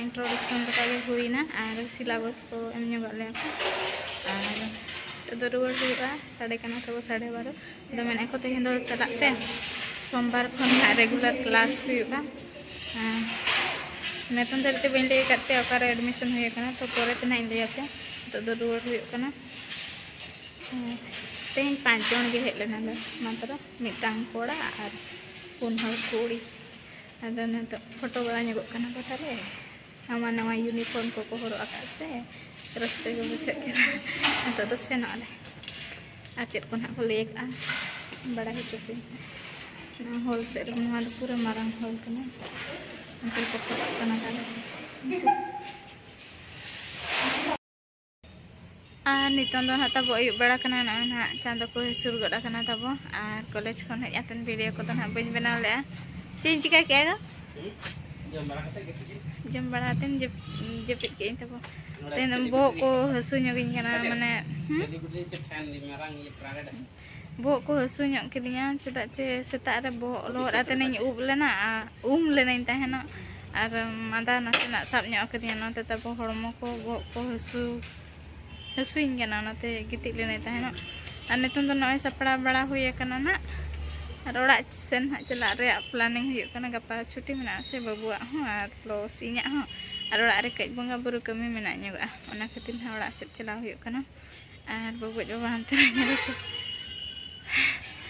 ᱤᱱᱴᱨᱳᱰᱟᱠᱥᱚᱱ ᱞᱮᱠᱟ ᱜᱮ ᱦᱩᱭᱱᱟ ᱟᱨ ᱥᱤᱞᱟᱵᱚᱥ ᱠᱚ ᱮᱢ ᱧᱚᱜᱟᱜ ᱞᱮᱭᱟ ᱠᱚ᱾ ᱟᱨ ᱱᱤᱛᱚᱜ ᱫᱚ ᱨᱩᱣᱟᱹᱲ ᱦᱩᱭᱩᱜᱼᱟ, ᱥᱟᱰᱮ ᱠᱟᱱᱟ ᱛᱟᱵᱚ ᱥᱟᱲᱮ ᱵᱟᱨᱚ᱾ ᱟᱫᱚ ᱢᱮᱱᱮᱫ ᱠᱚ ᱛᱮᱦᱮᱧ ᱫᱚ ᱪᱟᱞᱟᱜ ᱯᱮ, ᱥᱳᱢᱵᱟᱨ ᱠᱷᱚᱱ ᱦᱟᱸᱜ ᱨᱮᱜᱩᱞᱟᱨ ᱠᱞᱟᱥ ᱦᱩᱭᱩᱜᱼᱟ᱾ ᱟᱨ ᱱᱤᱛᱚᱝ ᱫᱷᱟᱹᱨᱤᱡ ᱛᱮ ᱵᱟᱹᱧ ᱞᱟᱹᱭ ᱟᱠᱟᱫ ᱯᱮᱭᱟ ᱚᱠᱟᱨᱮ ᱮᱰᱢᱤᱥᱚᱱ ᱦᱩᱭ ᱟᱠᱟᱱᱟ, ᱛᱚ ᱯᱚᱨᱮ ᱛᱮ ᱱᱟᱦᱟᱜ ᱤᱧ ᱞᱟᱹᱭ ᱟᱯᱮᱭᱟ᱾ ᱱᱤᱛᱚᱜ ᱫᱚ ᱨᱩᱣᱟᱹᱲ ᱦᱩᱭᱩᱜ ᱠᱟᱱᱟ᱾ ᱦᱮᱸ, ᱛᱮᱦᱮᱧ ᱯᱟᱸᱪ ᱡᱚᱱ ᱜᱮ ᱦᱮᱡ ᱞᱮᱱᱟᱞᱮ, ᱢᱟᱛᱨᱚ ᱢᱤᱫᱴᱟᱝ ᱠᱚᱲᱟ ᱟᱨ ᱯᱩᱱ ᱦᱚᱲ ᱠᱩᱲᱤ᱾ ᱟᱫᱚ ᱱᱤᱛᱚᱜ ᱯᱷᱳᱴᱳ ᱵᱟᱲᱟ ᱧᱚᱜᱚᱜ ᱠᱟᱱᱟ ᱠᱚ ᱛᱟᱞᱮ᱾ ᱱᱟᱣᱟ ᱱᱟᱣᱟ ᱤᱭᱩᱱᱤᱯᱷᱚᱨᱢ ᱠᱚᱠᱚ ᱦᱚᱨᱚᱜ ᱟᱠᱟᱫ ᱥᱮ, ᱨᱟᱹᱥᱠᱟᱹ ᱜᱮ ᱵᱩᱡᱷᱟᱹᱜ ᱠᱟᱱᱟ᱾ ᱱᱤᱛᱚᱜ ᱫᱚ ᱥᱮᱱᱚᱜ ᱟᱞᱮ᱾ ᱟᱨ ᱪᱮᱫ ᱠᱚ ᱱᱟᱦᱟᱜ ᱠᱚ ᱞᱟᱹᱭ ᱟᱠᱟᱫᱼᱟ, ᱵᱟᱲᱟᱭ ᱦᱚᱪᱚ ᱯᱮ᱾ ᱱᱚᱣᱟ ᱦᱚᱞ ᱥᱮᱫ ᱨᱮ, ᱱᱚᱣᱟ ᱫᱚ ᱯᱩᱨᱟᱹ ᱢᱟᱨᱟᱝ ᱦᱚᱞ ᱠᱟᱱᱟ᱾ ᱩᱱᱠᱩ ᱠᱚ ᱯᱷᱳᱴᱳᱜ ᱠᱟᱱᱟ ᱛᱟᱞᱮ᱾ ᱟᱨ ᱱᱤᱛᱚᱝ ᱫᱚ ᱱᱟᱦᱟᱜ ᱛᱟᱵᱚ ᱟᱹᱭᱩᱵ ᱵᱮᱲᱟ ᱠᱟᱱᱟ, ᱱᱚᱜᱼᱚᱭ ᱱᱟᱦᱟᱜ ᱪᱟᱸᱫᱚ ᱠᱚ ᱦᱟᱹᱥᱩᱨ ᱜᱚᱫ ᱟᱠᱟᱱᱟ ᱛᱟᱵᱚ᱾ ᱟᱨ ᱠᱚᱞᱮᱡᱽ ᱠᱷᱚᱱ ᱦᱮᱡ ᱠᱟᱛᱮᱫ ᱵᱷᱤᱰᱤᱭᱳ ᱠᱚᱫᱚ ᱱᱟᱦᱟᱜ ᱵᱟᱹᱧ ᱵᱮᱱᱟᱣ ᱞᱮᱫᱼᱟ᱾ ᱪᱮᱫ ᱤᱧ ᱪᱤᱠᱟᱹ ᱠᱮᱜᱼᱟ ᱜᱚ? ᱡᱚᱢ ᱵᱟᱲᱟ ᱠᱟᱛᱮᱫ ᱜᱤᱛᱤᱡ ᱮᱱ᱾ ᱡᱚᱢ ᱵᱟᱲᱟ ᱠᱟᱛᱮᱫ ᱡᱟᱹᱯ-, ᱡᱟᱹᱯᱤᱫ ᱠᱮᱫ ᱟᱹᱧ ᱛᱟᱵᱚ᱾ ᱱᱚᱰᱮ ᱛᱮᱦᱮᱧ ᱫᱚ ᱪᱮᱫ ᱵᱚᱦᱚᱜ ᱠᱚ ᱦᱟᱹᱥᱩ ᱧᱚᱜᱤᱧ ᱠᱟᱱᱟ, ᱪᱮᱫ? ᱢᱟᱱᱮ, ᱦᱩᱸ? ᱪᱮᱫ ᱤᱧ ᱪᱮᱫ ᱯᱷᱮᱱ ᱢᱟᱨᱟᱝ ᱤᱭᱟᱹ ᱵᱨᱟᱱᱰᱮᱰ? ᱵᱚᱦᱚᱜ ᱠᱚ ᱦᱟᱹᱥᱩ ᱧᱚᱜ ᱠᱤᱫᱤᱧᱟ, ᱪᱮᱫᱟᱜ ᱪᱮ ᱥᱮᱛᱟᱜ ᱨᱮ ᱵᱚᱦᱚᱜ ᱞᱚᱦᱚᱫ ᱟᱛᱮᱱᱤᱧ ᱩᱵ ᱞᱮᱱᱟ, ᱟᱨ ᱩᱢ ᱞᱮᱱᱟᱧ ᱛᱟᱦᱮᱱᱚᱜ, ᱟᱨ ᱢᱟᱸᱫᱟ ᱱᱟᱥᱮᱱᱟᱜ ᱥᱟᱵ ᱧᱚᱜ ᱠᱟᱫᱤᱧᱟ, ᱚᱱᱟᱛᱮ ᱛᱟᱵᱚ ᱦᱚᱲᱢᱚ ᱠᱚ, ᱵᱚᱦᱚᱜ ᱠᱚ ᱦᱟᱹᱥᱩ, ᱦᱟᱹᱥᱩᱧ ᱠᱟᱱᱟ, ᱚᱱᱟᱛᱮ ᱜᱤᱛᱤᱡ ᱞᱮᱱᱟᱧ ᱛᱟᱦᱮᱱᱚᱜ᱾ ᱟᱨ ᱱᱤᱛᱚᱝ ᱫᱚ ᱱᱚᱜᱼᱚᱭ ᱥᱟᱯᱲᱟᱣ ᱵᱟᱲᱟ ᱦᱩᱭ ᱟᱠᱟᱱᱟ ᱱᱟᱜ, ᱟᱨ ᱚᱲᱟᱜ ᱥᱮᱱ ᱦᱟᱸᱜ ᱪᱟᱞᱟᱜ ᱨᱮᱭᱟᱜ ᱯᱞᱟᱱᱤᱝ ᱦᱩᱭᱩᱜ ᱠᱟᱱᱟ᱾ ᱜᱟᱯᱟ ᱪᱷᱩᱴᱤ ᱢᱮᱱᱟᱜᱼᱟ ᱥᱮ ᱵᱟᱹᱵᱩᱣᱟᱜ ᱦᱚᱸ, ᱟᱨ ᱯᱞᱟᱥ ᱤᱧᱟᱹᱜ ᱦᱚᱸ, ᱟᱨ ᱚᱲᱟᱜ ᱨᱮ ᱠᱟᱹᱡ ᱵᱚᱸᱜᱟ ᱵᱩᱨᱩ ᱠᱟᱹᱢᱤ ᱢᱮᱱᱟᱜ ᱧᱚᱜᱚᱜᱼᱟ, ᱚᱱᱟ ᱠᱷᱟᱹᱛᱤᱨ ᱦᱟᱸᱜ ᱚᱲᱟᱜ ᱥᱮᱫ ᱪᱟᱞᱟᱣ ᱦᱩᱭᱩᱜ ᱠᱟᱱᱟ᱾ ᱟᱨ ᱵᱟᱹᱵᱩ ᱟᱡ ᱵᱟᱵᱟ ᱦᱟᱱᱛᱮ ᱨᱮ ᱧᱮᱞ ᱠᱚ᱾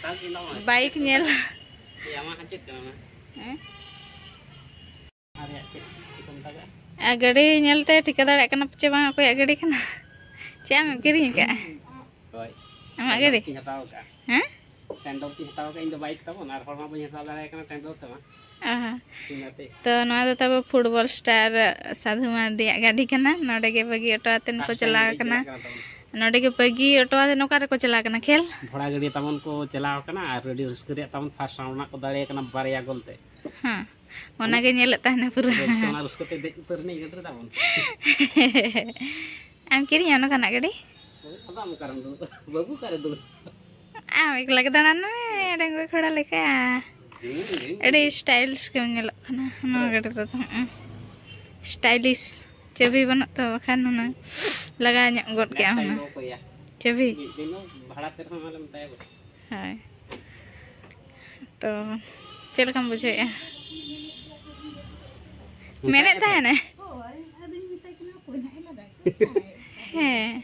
ᱛᱟᱣ ᱤᱧ ᱫᱚ ᱵᱟᱭᱤᱠ ᱧᱮᱞ᱾ ᱮᱭ, ᱟᱢᱟᱜ ᱦᱚᱸ ᱪᱮᱫ ᱠᱟᱱᱟ ᱚᱱᱟ? ᱦᱮᱸ? ᱚᱱᱟ ᱨᱮᱭᱟᱜ ᱪᱮᱫ, ᱪᱮᱫ ᱠᱚ ᱢᱮᱛᱟᱜᱟᱜᱼᱟ? ᱟᱨ ᱜᱟᱹᱰᱤ ᱧᱮᱞᱛᱮ ᱴᱷᱤᱠᱟᱹ ᱫᱟᱲᱮᱭᱟᱜ ᱠᱟᱱᱟ ᱯᱮ ᱪᱮ ᱵᱟᱝ ᱚᱠᱚᱭᱟᱜ ᱜᱟᱹᱰᱤ ᱠᱟᱱᱟ? ᱪᱮᱫ ᱟᱢᱮᱢ ᱠᱤᱨᱤᱧ ᱟᱠᱟᱫᱼᱟ? ᱦᱳᱭ᱾ ᱟᱢᱟᱜ ᱜᱟᱹᱰᱤ? ᱤᱧ ᱦᱟᱛᱟᱣ ᱟᱠᱟᱫᱼᱟ᱾ ᱦᱮᱸ? ᱯᱮᱱᱰᱚᱞ ᱛᱤᱧ ᱦᱟᱛᱟᱣ ᱟᱠᱟᱫᱼᱟ, ᱤᱧ ᱫᱚ ᱵᱟᱭᱤᱠ ᱛᱟᱵᱚᱱ, ᱟᱨ ᱦᱚᱲ ᱢᱟ ᱵᱟᱹᱧ ᱦᱟᱛᱟᱣ ᱫᱟᱲᱮᱭᱟᱭ ᱠᱟᱱᱟ ᱯᱮᱱᱰᱚᱞ ᱛᱮᱢᱟ᱾ ᱚ ᱦᱚᱸ᱾ ᱤᱱᱟᱹᱛᱮ᱾ ᱛᱚ ᱱᱚᱣᱟ ᱫᱚ ᱛᱟᱵᱚ ᱯᱷᱩᱴᱵᱚᱞ ᱥᱴᱟᱨ ᱥᱟᱫᱷᱩ ᱢᱟᱨᱰᱤᱭᱟᱜ ᱜᱟᱹᱰᱤ ᱠᱟᱱᱟ᱾ ᱱᱚᱰᱮ ᱜᱮ ᱵᱟᱹᱜᱤ ᱦᱚᱴᱚ ᱟᱛᱮᱱ ᱠᱚ first time ᱪᱟᱞᱟᱣ ᱜᱮ ᱠᱟᱱᱟ᱾ ᱪᱟᱞᱟᱜ ᱠᱟᱱᱟ ᱛᱟᱵᱚᱱ᱾ ᱱᱚᱰᱮ ᱜᱮ ᱵᱟᱹᱜᱤ ᱦᱚᱴᱚ ᱟᱛᱮᱱ ᱚᱠᱟ ᱨᱮᱠᱚ ᱪᱟᱞᱟᱣ ᱠᱟᱱᱟ ᱠᱷᱮᱞ? ᱵᱷᱚᱲᱟ ᱜᱟᱹᱰᱤ ᱛᱟᱵᱚᱱ ᱠᱚ ᱪᱟᱞᱟᱣ ᱠᱟᱱᱟ ᱟᱨ ᱟᱹᱰᱤ ᱨᱟᱹᱥᱠᱟᱹ ᱨᱮᱭᱟᱜ ᱛᱟᱵᱚᱱ first round ᱨᱮᱱᱟᱜ ᱠᱚ ᱫᱟᱲᱮ ᱠᱟᱱᱟ ᱵᱟᱨᱭᱟ ᱜᱳᱞ ᱛᱮ᱾ ᱦᱮᱸ, ᱚᱱᱟ ᱜᱮ ᱧᱮᱞᱮᱫ ᱛᱟᱦᱮᱱᱟ ᱯᱩᱨᱟᱹ᱾ ᱨᱟᱹᱥᱠᱟᱹ, ᱚᱱᱟ ᱨᱟᱹᱥᱠᱟᱹ ᱛᱮ ᱫᱮᱡ ᱩᱛᱟᱹᱨ ᱮᱱᱟᱹᱧ ᱜᱟᱹᱰᱤ ᱨᱮ ᱛᱟᱵᱚᱱ᱾ ᱟᱢ ᱠᱤᱨᱤᱧᱟ ᱱᱚᱝᱠᱟᱱᱟᱜ ᱜᱟᱹᱰᱤ? ᱟᱫᱚ ᱟᱢ ᱚᱠᱟᱨᱮᱢ ᱫᱩᱲᱩᱵᱼᱟ? ᱵᱟᱹᱵᱩ ᱚᱠᱟᱨᱮ ᱫᱩᱲᱩᱵ? ᱟᱢ ᱮᱠᱞᱟ ᱜᱮ ᱫᱟᱬᱟᱱ ᱢᱮ, ᱰᱟᱺᱜᱩᱣᱟᱹ ᱠᱚᱲᱟ ᱞᱮᱠᱟ᱾ ᱟᱹᱰᱤ stylish ᱜᱮᱢ ᱧᱮᱞᱚᱜ ᱠᱟᱱᱟ ᱱᱚᱣᱟ ᱜᱟᱹᱰᱤ ᱨᱮᱫᱚ᱾ ᱦᱮᱸ, stylish᱾ ᱪᱟᱹᱵᱤ ᱵᱟᱹᱱᱩᱜ ᱛᱟᱢᱟ, ᱵᱟᱠᱷᱟᱱ ᱦᱩᱱᱟᱹᱝ ᱞᱟᱜᱟᱣ ᱧᱚᱜ ᱜᱚᱫ ᱠᱮᱜᱼᱟᱢ ᱦᱩᱱᱟᱹᱝ᱾ ᱪᱟᱹᱵᱤ᱾ ᱢᱤᱫ ᱫᱤᱱ ᱫᱚ ᱵᱷᱟᱲᱟ ᱛᱮ ᱨᱮᱦᱚᱸ ᱟᱞᱚᱢ ᱢᱮᱛᱟᱭᱟ ᱵᱚ᱾ ᱦᱳᱭ᱾ ᱛᱚ, ᱪᱮᱫ ᱞᱮᱠᱟᱢ ᱵᱩᱡᱷᱟᱹᱣᱮᱫᱼᱟ? ᱢᱮᱱᱮᱫ ᱛᱟᱦᱮᱱᱮ? ᱦᱮᱸ᱾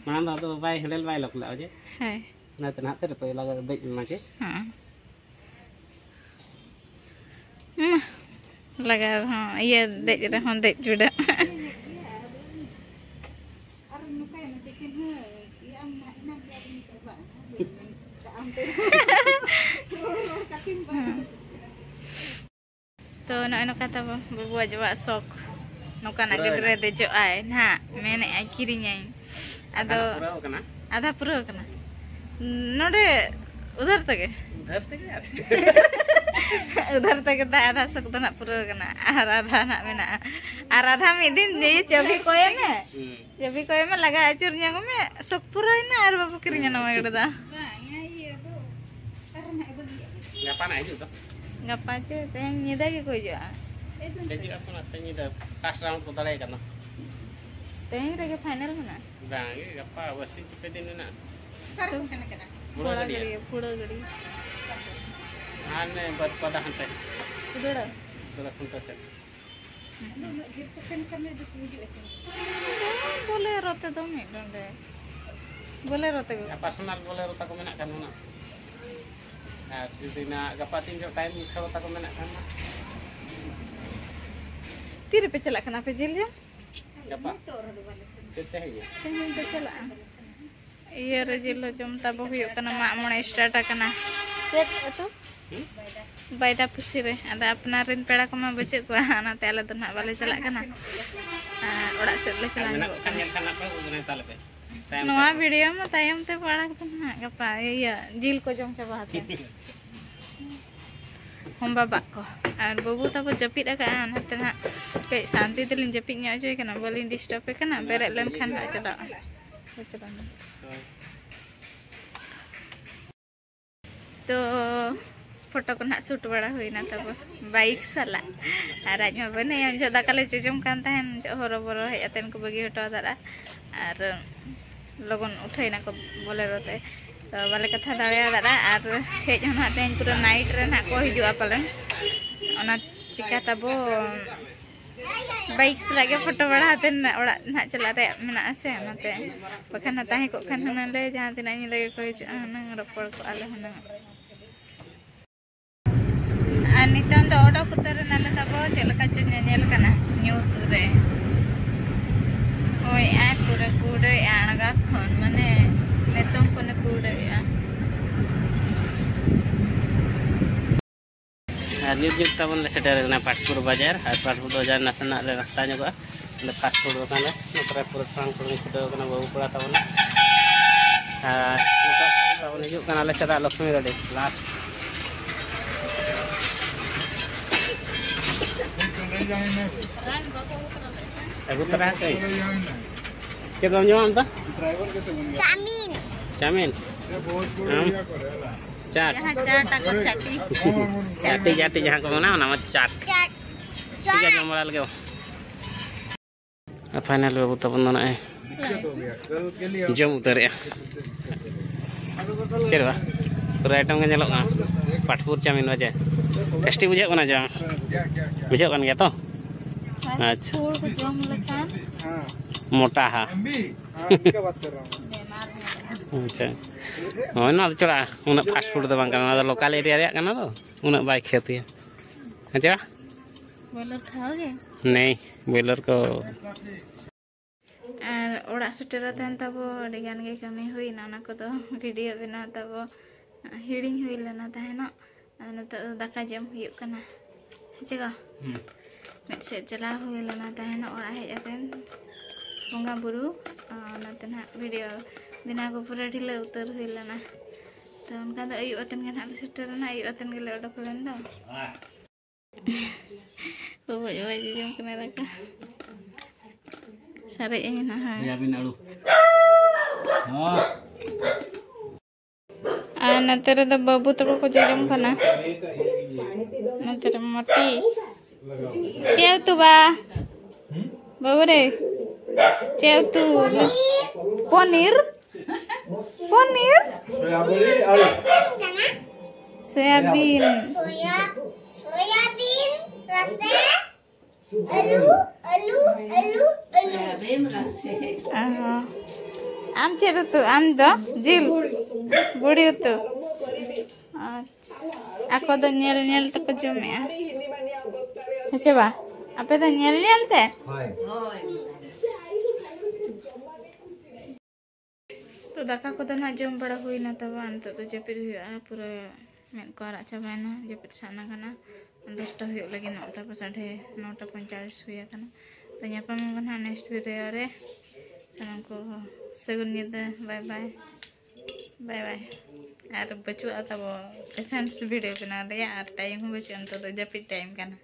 ᱢᱟᱲᱟᱝ ᱫᱚ ᱟᱫᱚ ᱵᱟᱭ handle ᱵᱟᱭ lock ᱞᱮᱫᱼᱟ ᱡᱮ? ᱦᱮᱸ᱾ ᱚᱱᱟᱛᱮ ᱱᱟᱦᱟᱜ ᱛᱮ ᱨᱮᱯᱮ ᱞᱟᱜᱟᱣ ᱫᱮᱡ ᱮᱱᱟ ᱡᱮ? ᱦᱮᱸ᱾ ᱦᱩᱸ, ᱞᱟᱜᱟᱣ ᱨᱮᱦᱚᱸ, ᱤᱭᱟᱹ, ᱫᱮᱡ ᱨᱮᱦᱚᱸ ᱫᱮᱡ ᱵᱤᱰᱟᱹᱜ᱾ ᱛᱚ, ᱱᱚᱜᱼᱚᱭ ᱱᱚᱝᱠᱟ ᱛᱟᱵᱚ ᱵᱟᱹᱵᱩᱣᱟᱜ ᱡᱚᱣᱟᱜ ᱥᱚᱠ, ᱱᱚᱝᱠᱟᱱᱟᱜ ᱜᱟᱹᱰᱤ ᱨᱮ ᱫᱮᱡᱚᱜ ᱟᱭ ᱱᱟᱦᱟᱜ, ᱢᱮᱱᱮᱫ ᱟᱭ ᱠᱤᱨᱤᱧᱟᱹᱧ᱾ ᱟᱫᱚ ᱟᱫᱷᱟ ᱯᱩᱨᱟᱹᱣ ᱠᱟᱱᱟ᱾ ᱟᱫᱷᱟ ᱯᱩᱨᱟᱹᱣ ᱠᱟᱱᱟ᱾ ᱱᱚᱰᱮ ᱩᱫᱷᱟᱹᱨ ᱛᱮᱜᱮ? ᱩᱫᱷᱟᱹᱨ ᱛᱮᱜᱮ ᱟᱨ ᱪᱮᱫ? ᱩᱫᱷᱟᱹᱨ ᱛᱮᱜᱮ ᱫᱟ, ᱟᱫᱷᱟ ᱥᱚᱠ ᱫᱚ ᱱᱟᱜ ᱯᱩᱨᱟᱹᱣ ᱠᱟᱱᱟ, ᱟᱨ ᱟᱫᱷᱟ ᱱᱟᱜ ᱢᱮᱱᱟᱜᱼᱟ᱾ ᱟᱨ ᱟᱫᱷᱟ ᱢᱤᱫ ᱫᱤᱱ ᱡᱮ ᱪᱟᱹᱵᱤ ᱠᱚᱭ ᱢᱮ᱾ ᱦᱩᱸ᱾ ᱪᱟᱹᱵᱤ ᱠᱚᱭ ᱢᱮ, ᱞᱟᱜᱟ ᱟᱹᱪᱩᱨ ᱧᱚᱜ ᱢᱮ, ᱥᱚᱠ ᱯᱩᱨᱟᱹᱣ ᱮᱱᱟ ᱟᱨ ᱵᱟᱵᱚ ᱠᱤᱨᱤᱧᱟ ᱱᱚᱣᱟ ᱜᱟᱹᱰᱤ ᱫᱚ᱾ ᱜᱟᱯᱟ ᱱᱟᱜ ᱦᱤᱡᱩᱜ ᱫᱚ᱾ ᱜᱟᱯᱟ ᱪᱮ ᱛᱮᱦᱮᱧ ᱧᱤᱫᱟᱹ ᱜᱮᱠᱚ ᱦᱤᱡᱩᱜᱼᱟ? ᱦᱤᱡᱩᱜ ᱟᱠᱚ ᱱᱟᱜ ᱛᱮᱦᱮᱧ ᱧᱤᱫᱟᱹ, first round ᱠᱚ ᱫᱟᱲᱮ ᱠᱟᱱᱟ᱾ ᱛᱮᱦᱮᱧ ᱨᱮᱜᱮ final ᱢᱮᱱᱟᱜᱼᱟ᱾ ᱵᱟᱝ ᱜᱮ, ᱜᱟᱯᱟ ᱵᱟᱨᱥᱤᱧ ᱪᱮ ᱯᱮ ᱫᱤᱱ ᱢᱮᱱᱟᱜᱼᱟ᱾ ᱚᱠᱟ ᱨᱮᱠᱚ ᱥᱮᱱ ᱠᱟᱱᱟ? ᱦᱩᱲᱟᱹ ᱯᱷᱩᱲᱟ ᱜᱟᱹᱰᱭᱟᱹ᱾ ᱜᱟᱹᱰᱭᱟᱹ, ᱯᱷᱩᱲᱟ ᱜᱟᱹᱰᱭᱟᱹ᱾ ᱦᱟᱱᱮ ᱵᱟᱹᱫᱽ ᱯᱟᱫᱟ ᱦᱟᱱᱛᱮ᱾ ᱠᱩᱫᱟᱹᱲᱟ? ᱠᱩᱫᱟᱹᱲᱟ ᱠᱷᱩᱱᱴᱟᱹᱣ ᱥᱮᱫ᱾ ᱟᱫᱚ ᱩᱱᱟᱹᱜ ᱰᱷᱮᱨ ᱠᱚ ᱥᱮᱱ ᱠᱷᱟᱱ ᱫᱚ ᱤᱫᱤ ᱠᱚ ᱦᱤᱡᱩᱜᱼᱟ ᱪᱮ? ᱵᱚᱞᱮᱨᱳ ᱛᱮᱫᱚ ᱢᱤᱫ ᱰᱚᱸᱰᱮ᱾ ᱵᱚᱞᱮᱨᱳ ᱛᱮᱜᱮ᱾ ᱟᱨ personal ᱵᱚᱞᱮᱨᱳ ᱛᱟᱠᱚ ᱢᱮᱱᱟᱜ ᱠᱷᱟᱱ ᱚᱱᱟ᱾ ᱟᱨ ᱡᱩᱫᱤ ᱱᱟ ᱜᱟᱯᱟ ᱛᱤᱱ ᱡᱚᱦᱚᱜ time ᱠᱷᱟᱣᱟ ᱛᱟᱠᱚ ᱢᱮᱱᱟᱜ ᱠᱷᱟᱱ ᱱᱟ᱾ ᱛᱤᱨᱮᱯᱮ ᱪᱟᱞᱟᱜ ᱠᱟᱱᱟ ᱯᱮ ᱡᱤᱞ ᱡᱚᱢ? ᱜᱟᱯᱟ᱾ ᱱᱤᱛᱚᱜ ᱨᱮᱫᱚ ᱵᱟᱞᱮ ᱥᱮᱱᱚᱜᱼᱟ᱾ ᱪᱮᱫ ᱛᱮ ᱦᱤᱡᱩᱜ? ᱛᱮᱦᱮᱧ ᱯᱮ ᱪᱟᱞᱟᱜᱼᱟ? ᱤᱭᱟᱹ ᱨᱮ ᱡᱤᱞ ᱞᱮ ᱡᱚᱢ ᱛᱟᱵᱚ ᱦᱩᱭᱩᱜ ᱠᱟᱱᱟ, ᱢᱟᱜ ᱢᱚᱬᱮ start ᱟᱠᱟᱱᱟ᱾ ᱪᱮᱫ ᱟᱹᱛᱩ? ᱦᱩᱸ? ᱵᱟᱭᱫᱟ ᱯᱩᱥᱤ ᱨᱮ᱾ ᱟᱫᱚ ᱟᱯᱱᱟᱨ ᱨᱮᱱ ᱯᱮᱲᱟ ᱠᱚᱢᱟ ᱵᱟᱹᱪᱩᱜ ᱠᱚᱣᱟ, ᱚᱱᱟᱛᱮ ᱟᱞᱮ ᱫᱚ ᱱᱟᱦᱟᱜ ᱵᱟᱞᱮ ᱪᱟᱞᱟᱜ ᱠᱟᱱᱟ᱾ ᱟᱨ ᱚᱲᱟᱜ ᱥᱮᱫ ᱞᱮ ᱟᱨ ᱪᱟᱞᱟᱣ ᱢᱮᱱᱟᱜ ᱧᱚᱜᱚᱜ ᱠᱚ ᱠᱷᱟᱱ ᱠᱟᱱᱟ᱾ ᱧᱮᱞ ᱠᱷᱟᱱ ᱱᱟᱯᱟᱭ ᱩᱫᱩᱜ ᱟᱹᱧ ᱛᱟᱞᱮ ᱯᱮ᱾ ᱛᱟᱭᱚᱢ ᱱᱚᱣᱟ ᱛᱮ᱾ Video ᱢᱟ ᱛᱟᱭᱚᱢ ᱛᱮ ᱟᱲᱟᱜ ᱫᱚ ᱱᱟᱦᱟᱜ ᱜᱟᱯᱟ, ᱤᱭᱟᱹ, ᱡᱤᱞ ᱠᱚ ᱡᱚᱢ ᱪᱟᱵᱟ ᱦᱟᱛᱮ᱾ ᱟᱪᱪᱷᱟ᱾ ᱦᱚᱸ ᱵᱟᱵᱟ ᱠᱚ᱾ ᱟᱨ ᱵᱟᱹᱵᱩ ᱛᱟᱠᱚ ᱡᱟᱹᱯᱤᱫ ᱟᱠᱟᱫᱼᱟ, ᱚᱱᱟᱛᱮ ᱱᱟᱦᱟᱜ ᱠᱟᱹᱡ ᱥᱟᱱᱛᱤ ᱛᱮᱞᱤᱧ ᱡᱟᱹᱯᱤᱫ ᱧᱚᱜ ᱦᱚᱪᱚᱭ ᱠᱟᱱᱟ, ᱵᱟᱹᱞᱤᱧ disturb ᱮ ᱠᱟᱱᱟ, ᱵᱮᱨᱮᱫ ᱞᱮᱱᱠᱷᱟᱱ ᱱᱟᱦᱟᱜ ᱪᱟᱞᱟᱜᱼᱟ᱾ ᱦᱳᱭ᱾ ᱛᱚ ᱯᱷᱳᱴᱳ ᱠᱚ ᱱᱟᱦᱟᱜ ᱥᱩᱴ ᱵᱟᱲᱟ ᱦᱩᱭᱱᱟ ᱛᱟᱵᱚ ᱵᱟᱭᱤᱠ ᱥᱟᱞᱟᱜ᱾ ᱟᱨ ᱟᱡ ᱢᱟ ᱵᱟᱹᱱᱩᱭᱟ, ᱩᱱ ᱡᱚᱦᱚᱜ ᱫᱟᱠᱟ ᱞᱮ ᱡᱚᱡᱚᱢ ᱠᱟᱱ ᱛᱟᱦᱮᱱ, ᱩᱱ ᱡᱚᱦᱚᱜ ᱦᱚᱨᱚ ᱵᱚᱨᱚ ᱦᱮᱡ ᱟᱛᱮᱱ ᱠᱚ ᱵᱟᱹᱜᱤ ᱦᱚᱴᱚ ᱟᱫᱟᱲᱟ᱾ ᱟᱨ ᱞᱚᱜᱚᱱ ᱩᱴᱷᱟᱹᱭ ᱱᱟᱠᱚ ᱵᱚᱞᱮᱨᱳ ᱛᱮ, ᱛᱚ ᱵᱟᱞᱮ ᱠᱟᱛᱷᱟ ᱫᱟᱲᱮᱭᱟᱫᱟ᱾ ᱟᱨ ᱦᱮᱡ ᱦᱚᱸ ᱱᱟᱦᱟᱜ ᱛᱮᱦᱮᱧ ᱯᱩᱨᱟᱹ ᱱᱟᱭᱤᱴ ᱨᱮ ᱱᱟᱦᱟᱜ ᱠᱚ ᱦᱤᱡᱩᱜᱼᱟ ᱯᱟᱞᱮᱱ, ᱚᱱᱟ ᱪᱤᱠᱟ ᱛᱟᱵᱚ ᱵᱟᱭᱤᱠ ᱥᱟᱞᱟᱜ ᱜᱮ ᱯᱷᱳᱴᱳ ᱵᱟᱲᱟ ᱠᱟᱛᱮ ᱚᱲᱟᱜ ᱱᱟᱦᱟᱜ ᱪᱟᱞᱟᱜ ᱨᱮᱭᱟᱜ ᱢᱮᱱᱟᱜᱼᱟ ᱥᱮ, ᱚᱱᱟᱛᱮ ᱵᱟᱠᱷᱟᱱ ᱱᱟᱦᱟᱜ ᱛᱟᱦᱮᱸ ᱠᱚᱜ ᱠᱷᱟᱱ ᱦᱩᱱᱟᱹᱝ ᱞᱮ ᱡᱟᱦᱟᱸ ᱛᱤᱱᱟᱹᱜ ᱧᱤᱫᱟᱹ ᱜᱮᱠᱚ ᱦᱤᱡᱩᱜᱼᱟ ᱦᱩᱱᱟᱹᱝ ᱨᱚᱯᱚᱲ ᱠᱚᱜᱼᱟ ᱞᱮ ᱦᱩᱱᱟᱹᱝ᱾ ᱟᱨ ᱱᱤᱛᱚᱝ ᱫᱚ ᱚᱰᱚᱠ ᱩᱛᱟᱹᱨ ᱮᱱᱟᱞᱮ ᱛᱟᱵᱚ, ᱪᱮᱫ ᱞᱮᱠᱟ ᱪᱚ ᱧᱮᱧᱮᱞ ᱠᱟᱱᱟ ᱧᱩᱛ ᱨᱮ᱾ ᱦᱳᱭ, ᱟᱨ ᱯᱩᱨᱟᱹ ᱠᱩᱰᱟᱹᱭ ᱟᱬᱜᱟᱛ ᱠᱷᱚᱱ, ᱢᱟᱱᱮ ᱱᱤᱛᱚᱝ ᱠᱷᱚᱱᱮ ᱠᱩᱰᱟᱹᱭᱮᱜᱼᱟ᱾ ᱟᱨ ᱧᱩᱛ ᱧᱩᱛ ᱛᱟᱵᱚᱱ ᱞᱮ ᱥᱮᱴᱮᱨ ᱮᱱᱟ ᱯᱟᱴᱯᱩᱨ ᱵᱟᱡᱟᱨ᱾ ᱟᱨ ᱯᱟᱴᱯᱩᱨ ᱵᱟᱡᱟᱨ ᱱᱟᱥᱮᱱᱟᱜ ᱞᱮ ᱨᱟᱥᱛᱟ ᱧᱚᱜᱚᱜᱼᱟ, ᱚᱸᱰᱮ ᱯᱷᱟᱥᱴ ᱯᱷᱩᱰ ᱫᱚᱠᱟᱱ ᱨᱮ᱾ ᱱᱚᱛᱮ ᱨᱮ ᱯᱩᱨᱟᱹ ᱴᱷᱟᱝ ᱴᱷᱩᱲ ᱪᱷᱩᱴᱟᱹᱣ ᱠᱟᱱᱟ ᱵᱟᱹᱵᱩ ᱠᱚᱲᱟ ᱛᱟᱵᱚᱱ᱾ ᱟᱨ ᱱᱤᱛᱚᱜ ᱛᱟᱵᱚᱱ ᱦᱤᱡᱩᱜ ᱠᱟᱱᱟ ᱟᱞᱮ ᱥᱮᱫᱟᱜ ᱞᱚᱠᱥᱢᱤ ᱜᱟᱹᱰᱤ ᱞᱟᱥᱴ᱾ ᱟᱹᱜᱩ ᱛᱚᱨᱟ ᱠᱟᱜ ᱟᱹᱧ᱾ ᱪᱮᱫ ᱵᱟᱢ ᱡᱚᱢᱟ ᱟᱢ ᱫᱚ? ᱪᱟᱣᱢᱤᱱ᱾ ᱪᱟᱣᱢᱤᱱ? ᱟᱢ? ᱪᱟᱴ᱾ ᱡᱟᱦᱟᱸ ᱪᱟᱴ ᱟᱠᱚ ᱪᱟᱴᱤ᱾ ᱪᱟᱴᱤ, ᱪᱟᱴᱤ ᱡᱟᱦᱟᱸ ᱠᱚ ᱢᱮᱱᱟ, ᱚᱱᱟ ᱢᱟ ᱪᱟᱴ᱾ ᱪᱟᱴ᱾ ᱴᱷᱤᱠ ᱜᱮᱭᱟ, ᱪᱟᱴ᱾ ᱡᱚᱢ ᱵᱟᱲᱟ ᱞᱮᱜᱮ ᱵᱚ᱾ ᱟᱨ ᱯᱷᱟᱭᱱᱟᱞ ᱵᱟᱹᱵᱩ ᱛᱟᱵᱚᱱ ᱫᱚ ᱱᱚᱜᱼᱚᱭ ᱡᱚᱢ ᱩᱛᱟᱹᱨᱮᱜᱼᱟ᱾ ᱪᱮᱫ ᱵᱟ? ᱯᱩᱨᱟᱹ ᱟᱭᱴᱮᱢ ᱜᱮ ᱧᱮᱞᱚᱜ ᱠᱟᱱᱟ᱾ ᱯᱟᱴᱯᱩᱨ ᱪᱟᱣᱢᱤᱱ ᱵᱟᱡᱮ᱾ ᱴᱮᱥᱴᱤ ᱵᱩᱡᱷᱟᱹᱜ ᱠᱟᱱᱟ ᱡᱚᱢ? ᱵᱩᱡᱷᱟᱹᱜ ᱠᱟᱱ ᱜᱮᱭᱟ ᱛᱚ? ᱟᱪᱪᱷᱟ᱾ ᱯᱷᱩᱰ ᱡᱚᱢ ᱞᱮᱠᱷᱟᱱ ᱢᱚᱴᱟ ᱦᱟ᱾ ᱵᱮᱢᱟᱨ ᱧᱟᱢᱚᱜᱼᱟ᱾ ᱟᱪᱪᱷᱟ᱾ ᱦᱳᱭ, ᱱᱚᱣᱟ ᱫᱚ ᱪᱚᱲᱟ ᱩᱱᱟᱹᱜ ᱯᱷᱟᱥᱴ ᱯᱷᱩᱰ ᱫᱚ ᱵᱟᱝ ᱠᱟᱱᱟ, ᱱᱚᱣᱟ ᱫᱚ ᱞᱳᱠᱟᱞ ᱮᱨᱤᱭᱟ ᱨᱮᱭᱟᱜ ᱠᱟᱱᱟ ᱛᱚ, ᱩᱱᱟᱹᱜ ᱵᱟᱭ ᱠᱷᱚᱛᱤᱭᱟ᱾ ᱦᱮᱸ ᱪᱮ ᱵᱟ? ᱵᱚᱭᱞᱟᱨ ᱠᱷᱟᱣᱟ ᱜᱮ? ᱱᱮᱭ, ᱵᱚᱭᱞᱟᱨ ᱠᱚ᱾ ᱟᱨ ᱚᱲᱟᱜ ᱥᱮᱴᱮᱨ ᱠᱟᱛᱮᱱ ᱛᱟᱵᱚ ᱟᱹᱰᱤ ᱜᱟᱱ ᱜᱮ ᱠᱟᱹᱢᱤ ᱦᱩᱭᱱᱟ, ᱚᱱᱟ ᱠᱚᱫᱚ ᱵᱷᱤᱰᱤᱭᱳ ᱵᱮᱱᱟᱣ ᱛᱟᱵᱚ ᱦᱤᱲᱤᱧ ᱦᱩᱭ ᱞᱮᱱᱟ ᱛᱟᱦᱮᱱᱚᱜ᱾ ᱟᱨ ᱱᱤᱛᱚᱜ ᱫᱚ ᱫᱟᱠᱟ ᱡᱚᱢ ᱦᱩᱭᱩᱜ ᱠᱟᱱᱟ, ᱦᱮᱸ ᱪᱮ ᱜᱚ? ᱦᱩᱸ᱾ ᱢᱤᱫ ᱥᱮᱫ ᱪᱟᱞᱟᱣ ᱦᱩᱭ ᱞᱮᱱᱟ ᱛᱟᱦᱮᱱᱚᱜ, ᱚᱲᱟᱜ ᱦᱮᱡ ᱠᱟᱛᱮᱱ ᱵᱚᱸᱜᱟ ᱵᱩᱨᱩ, ᱟᱨ ᱚᱱᱟᱛᱮ ᱱᱟᱦᱟᱜ ᱵᱷᱤᱰᱤᱭᱳ ᱵᱮᱱᱟᱣ ᱠᱚ ᱯᱩᱨᱟᱹ ᱰᱷᱤᱞᱟᱹᱣ ᱩᱛᱟᱹᱨ ᱦᱩᱭ ᱞᱮᱱᱟ᱾ ᱛᱚ ᱚᱱᱠᱟ ᱫᱚ ᱟᱹᱭᱩᱵ ᱟᱛᱮᱱ ᱜᱮ ᱱᱟᱦᱟᱜ ᱞᱮ ᱥᱮᱴᱮᱨ ᱮᱱᱟ, ᱟᱹᱭᱩᱵ ᱟᱛᱮᱱ ᱜᱮᱞᱮ ᱚᱰᱚᱠ ᱞᱮᱱ ᱫᱚ᱾ ᱵᱚᱵᱚᱡ ᱵᱚᱵᱚᱡ ᱡᱚᱡᱚᱢ ᱠᱟᱱᱟ ᱫᱟᱠᱟ᱾ ᱥᱟᱨᱮᱡ ᱟᱹᱧ ᱱᱟᱦᱟᱜ᱾ ᱥᱚᱭᱟᱵᱤᱱ ᱟᱹᱞᱩ᱾ ᱦᱚᱸ᱾ ᱟᱨ ᱱᱚᱛᱮ ᱨᱮᱫᱚ ᱵᱟᱹᱵᱩ ᱛᱟᱠᱚ ᱠᱚ ᱡᱚᱡᱚᱢ ᱠᱟᱱᱟ᱾ ᱱᱚᱛᱮ ᱨᱮ ᱢᱚᱴᱤ᱾ ᱪᱮᱫ ᱩᱛᱩ ᱵᱟ? ᱵᱟᱹᱵᱩ ᱨᱮ, ᱪᱮᱫ ᱩᱛᱩ? ᱯᱚᱱᱤᱨ? ᱯᱚᱱᱤᱨ? ᱥᱚᱭᱟᱵᱤᱱ ᱟᱹᱞᱩ᱾ ᱥᱚᱭᱟᱵᱤᱱ᱾ ᱥᱚᱭᱟ-, ᱥᱚᱭᱟᱵᱤᱱ ᱨᱟᱥᱮ, ᱟᱹᱞᱩ, ᱟᱹᱞᱩ, ᱟᱹᱞᱩ, ᱟᱹᱞᱩ᱾ ᱚ᱾ ᱟᱢ ᱪᱮᱫ ᱩᱛᱩ? ᱟᱢ ᱫᱚ ᱡᱤᱞ? ᱵᱩᱲᱤ ᱩᱛᱩ? ᱟᱪᱪᱷᱟ᱾ ᱟᱠᱚ ᱫᱚ ᱧᱮᱞ ᱧᱮᱞ ᱛᱮᱠᱚ ᱡᱚᱢᱮᱜᱼᱟ᱾ ᱦᱮᱸ ᱪᱮ ᱵᱟ? ᱟᱯᱮ ᱫᱚ ᱧᱮᱞ ᱧᱮᱞ ᱛᱮ? ᱦᱳᱭ᱾ ᱛᱚ ᱫᱟᱠᱟ ᱠᱚᱫᱚ ᱱᱟᱦᱟᱜ ᱡᱚᱢ ᱵᱟᱲᱟ ᱦᱩᱭᱱᱟ ᱛᱟᱵᱚ, ᱱᱤᱛᱚᱜ ᱫᱚ ᱡᱟᱹᱯᱤᱫ ᱦᱩᱭᱩᱜᱼᱟ᱾ ᱯᱩᱨᱟᱹ ᱢᱮᱫ ᱠᱚ ᱟᱨᱟᱜ ᱪᱟᱵᱟᱭᱮᱱᱟ, ᱡᱟᱹᱯᱤᱫ ᱥᱟᱱᱟ ᱠᱟᱱᱟ᱾ ᱫᱚᱥᱴᱟ ᱦᱩᱭᱩᱜ ᱞᱟᱹᱜᱤᱫ, ᱱᱚᱜᱼᱚᱭ ᱛᱟᱵᱚ ᱥᱟᱰᱮ ᱱᱚᱴᱟ ᱯᱚᱧᱪᱟᱞᱤᱥ ᱦᱩᱭ ᱟᱠᱟᱱᱟ᱾ ᱛᱚ ᱧᱟᱯᱟᱢ ᱟᱵᱚᱱ ᱱᱟᱦᱟᱜ next video ᱨᱮ᱾ ᱥᱟᱱᱟᱢ ᱠᱚ ᱥᱟᱹᱜᱩᱱ ᱧᱤᱫᱟᱹ, bye bye, bye bye᱾ ᱟᱨ ᱵᱟᱹᱪᱩᱜᱼᱟ ᱛᱟᱵᱚ patience video ᱵᱮᱱᱟᱣ ᱨᱮᱭᱟᱜ, ᱟᱨ time ᱦᱚᱸ ᱵᱟᱹᱪᱩᱜᱼᱟ, ᱱᱤᱛᱚᱜ ᱫᱚ ᱡᱟᱹᱯᱤᱫ time ᱠᱟᱱᱟ᱾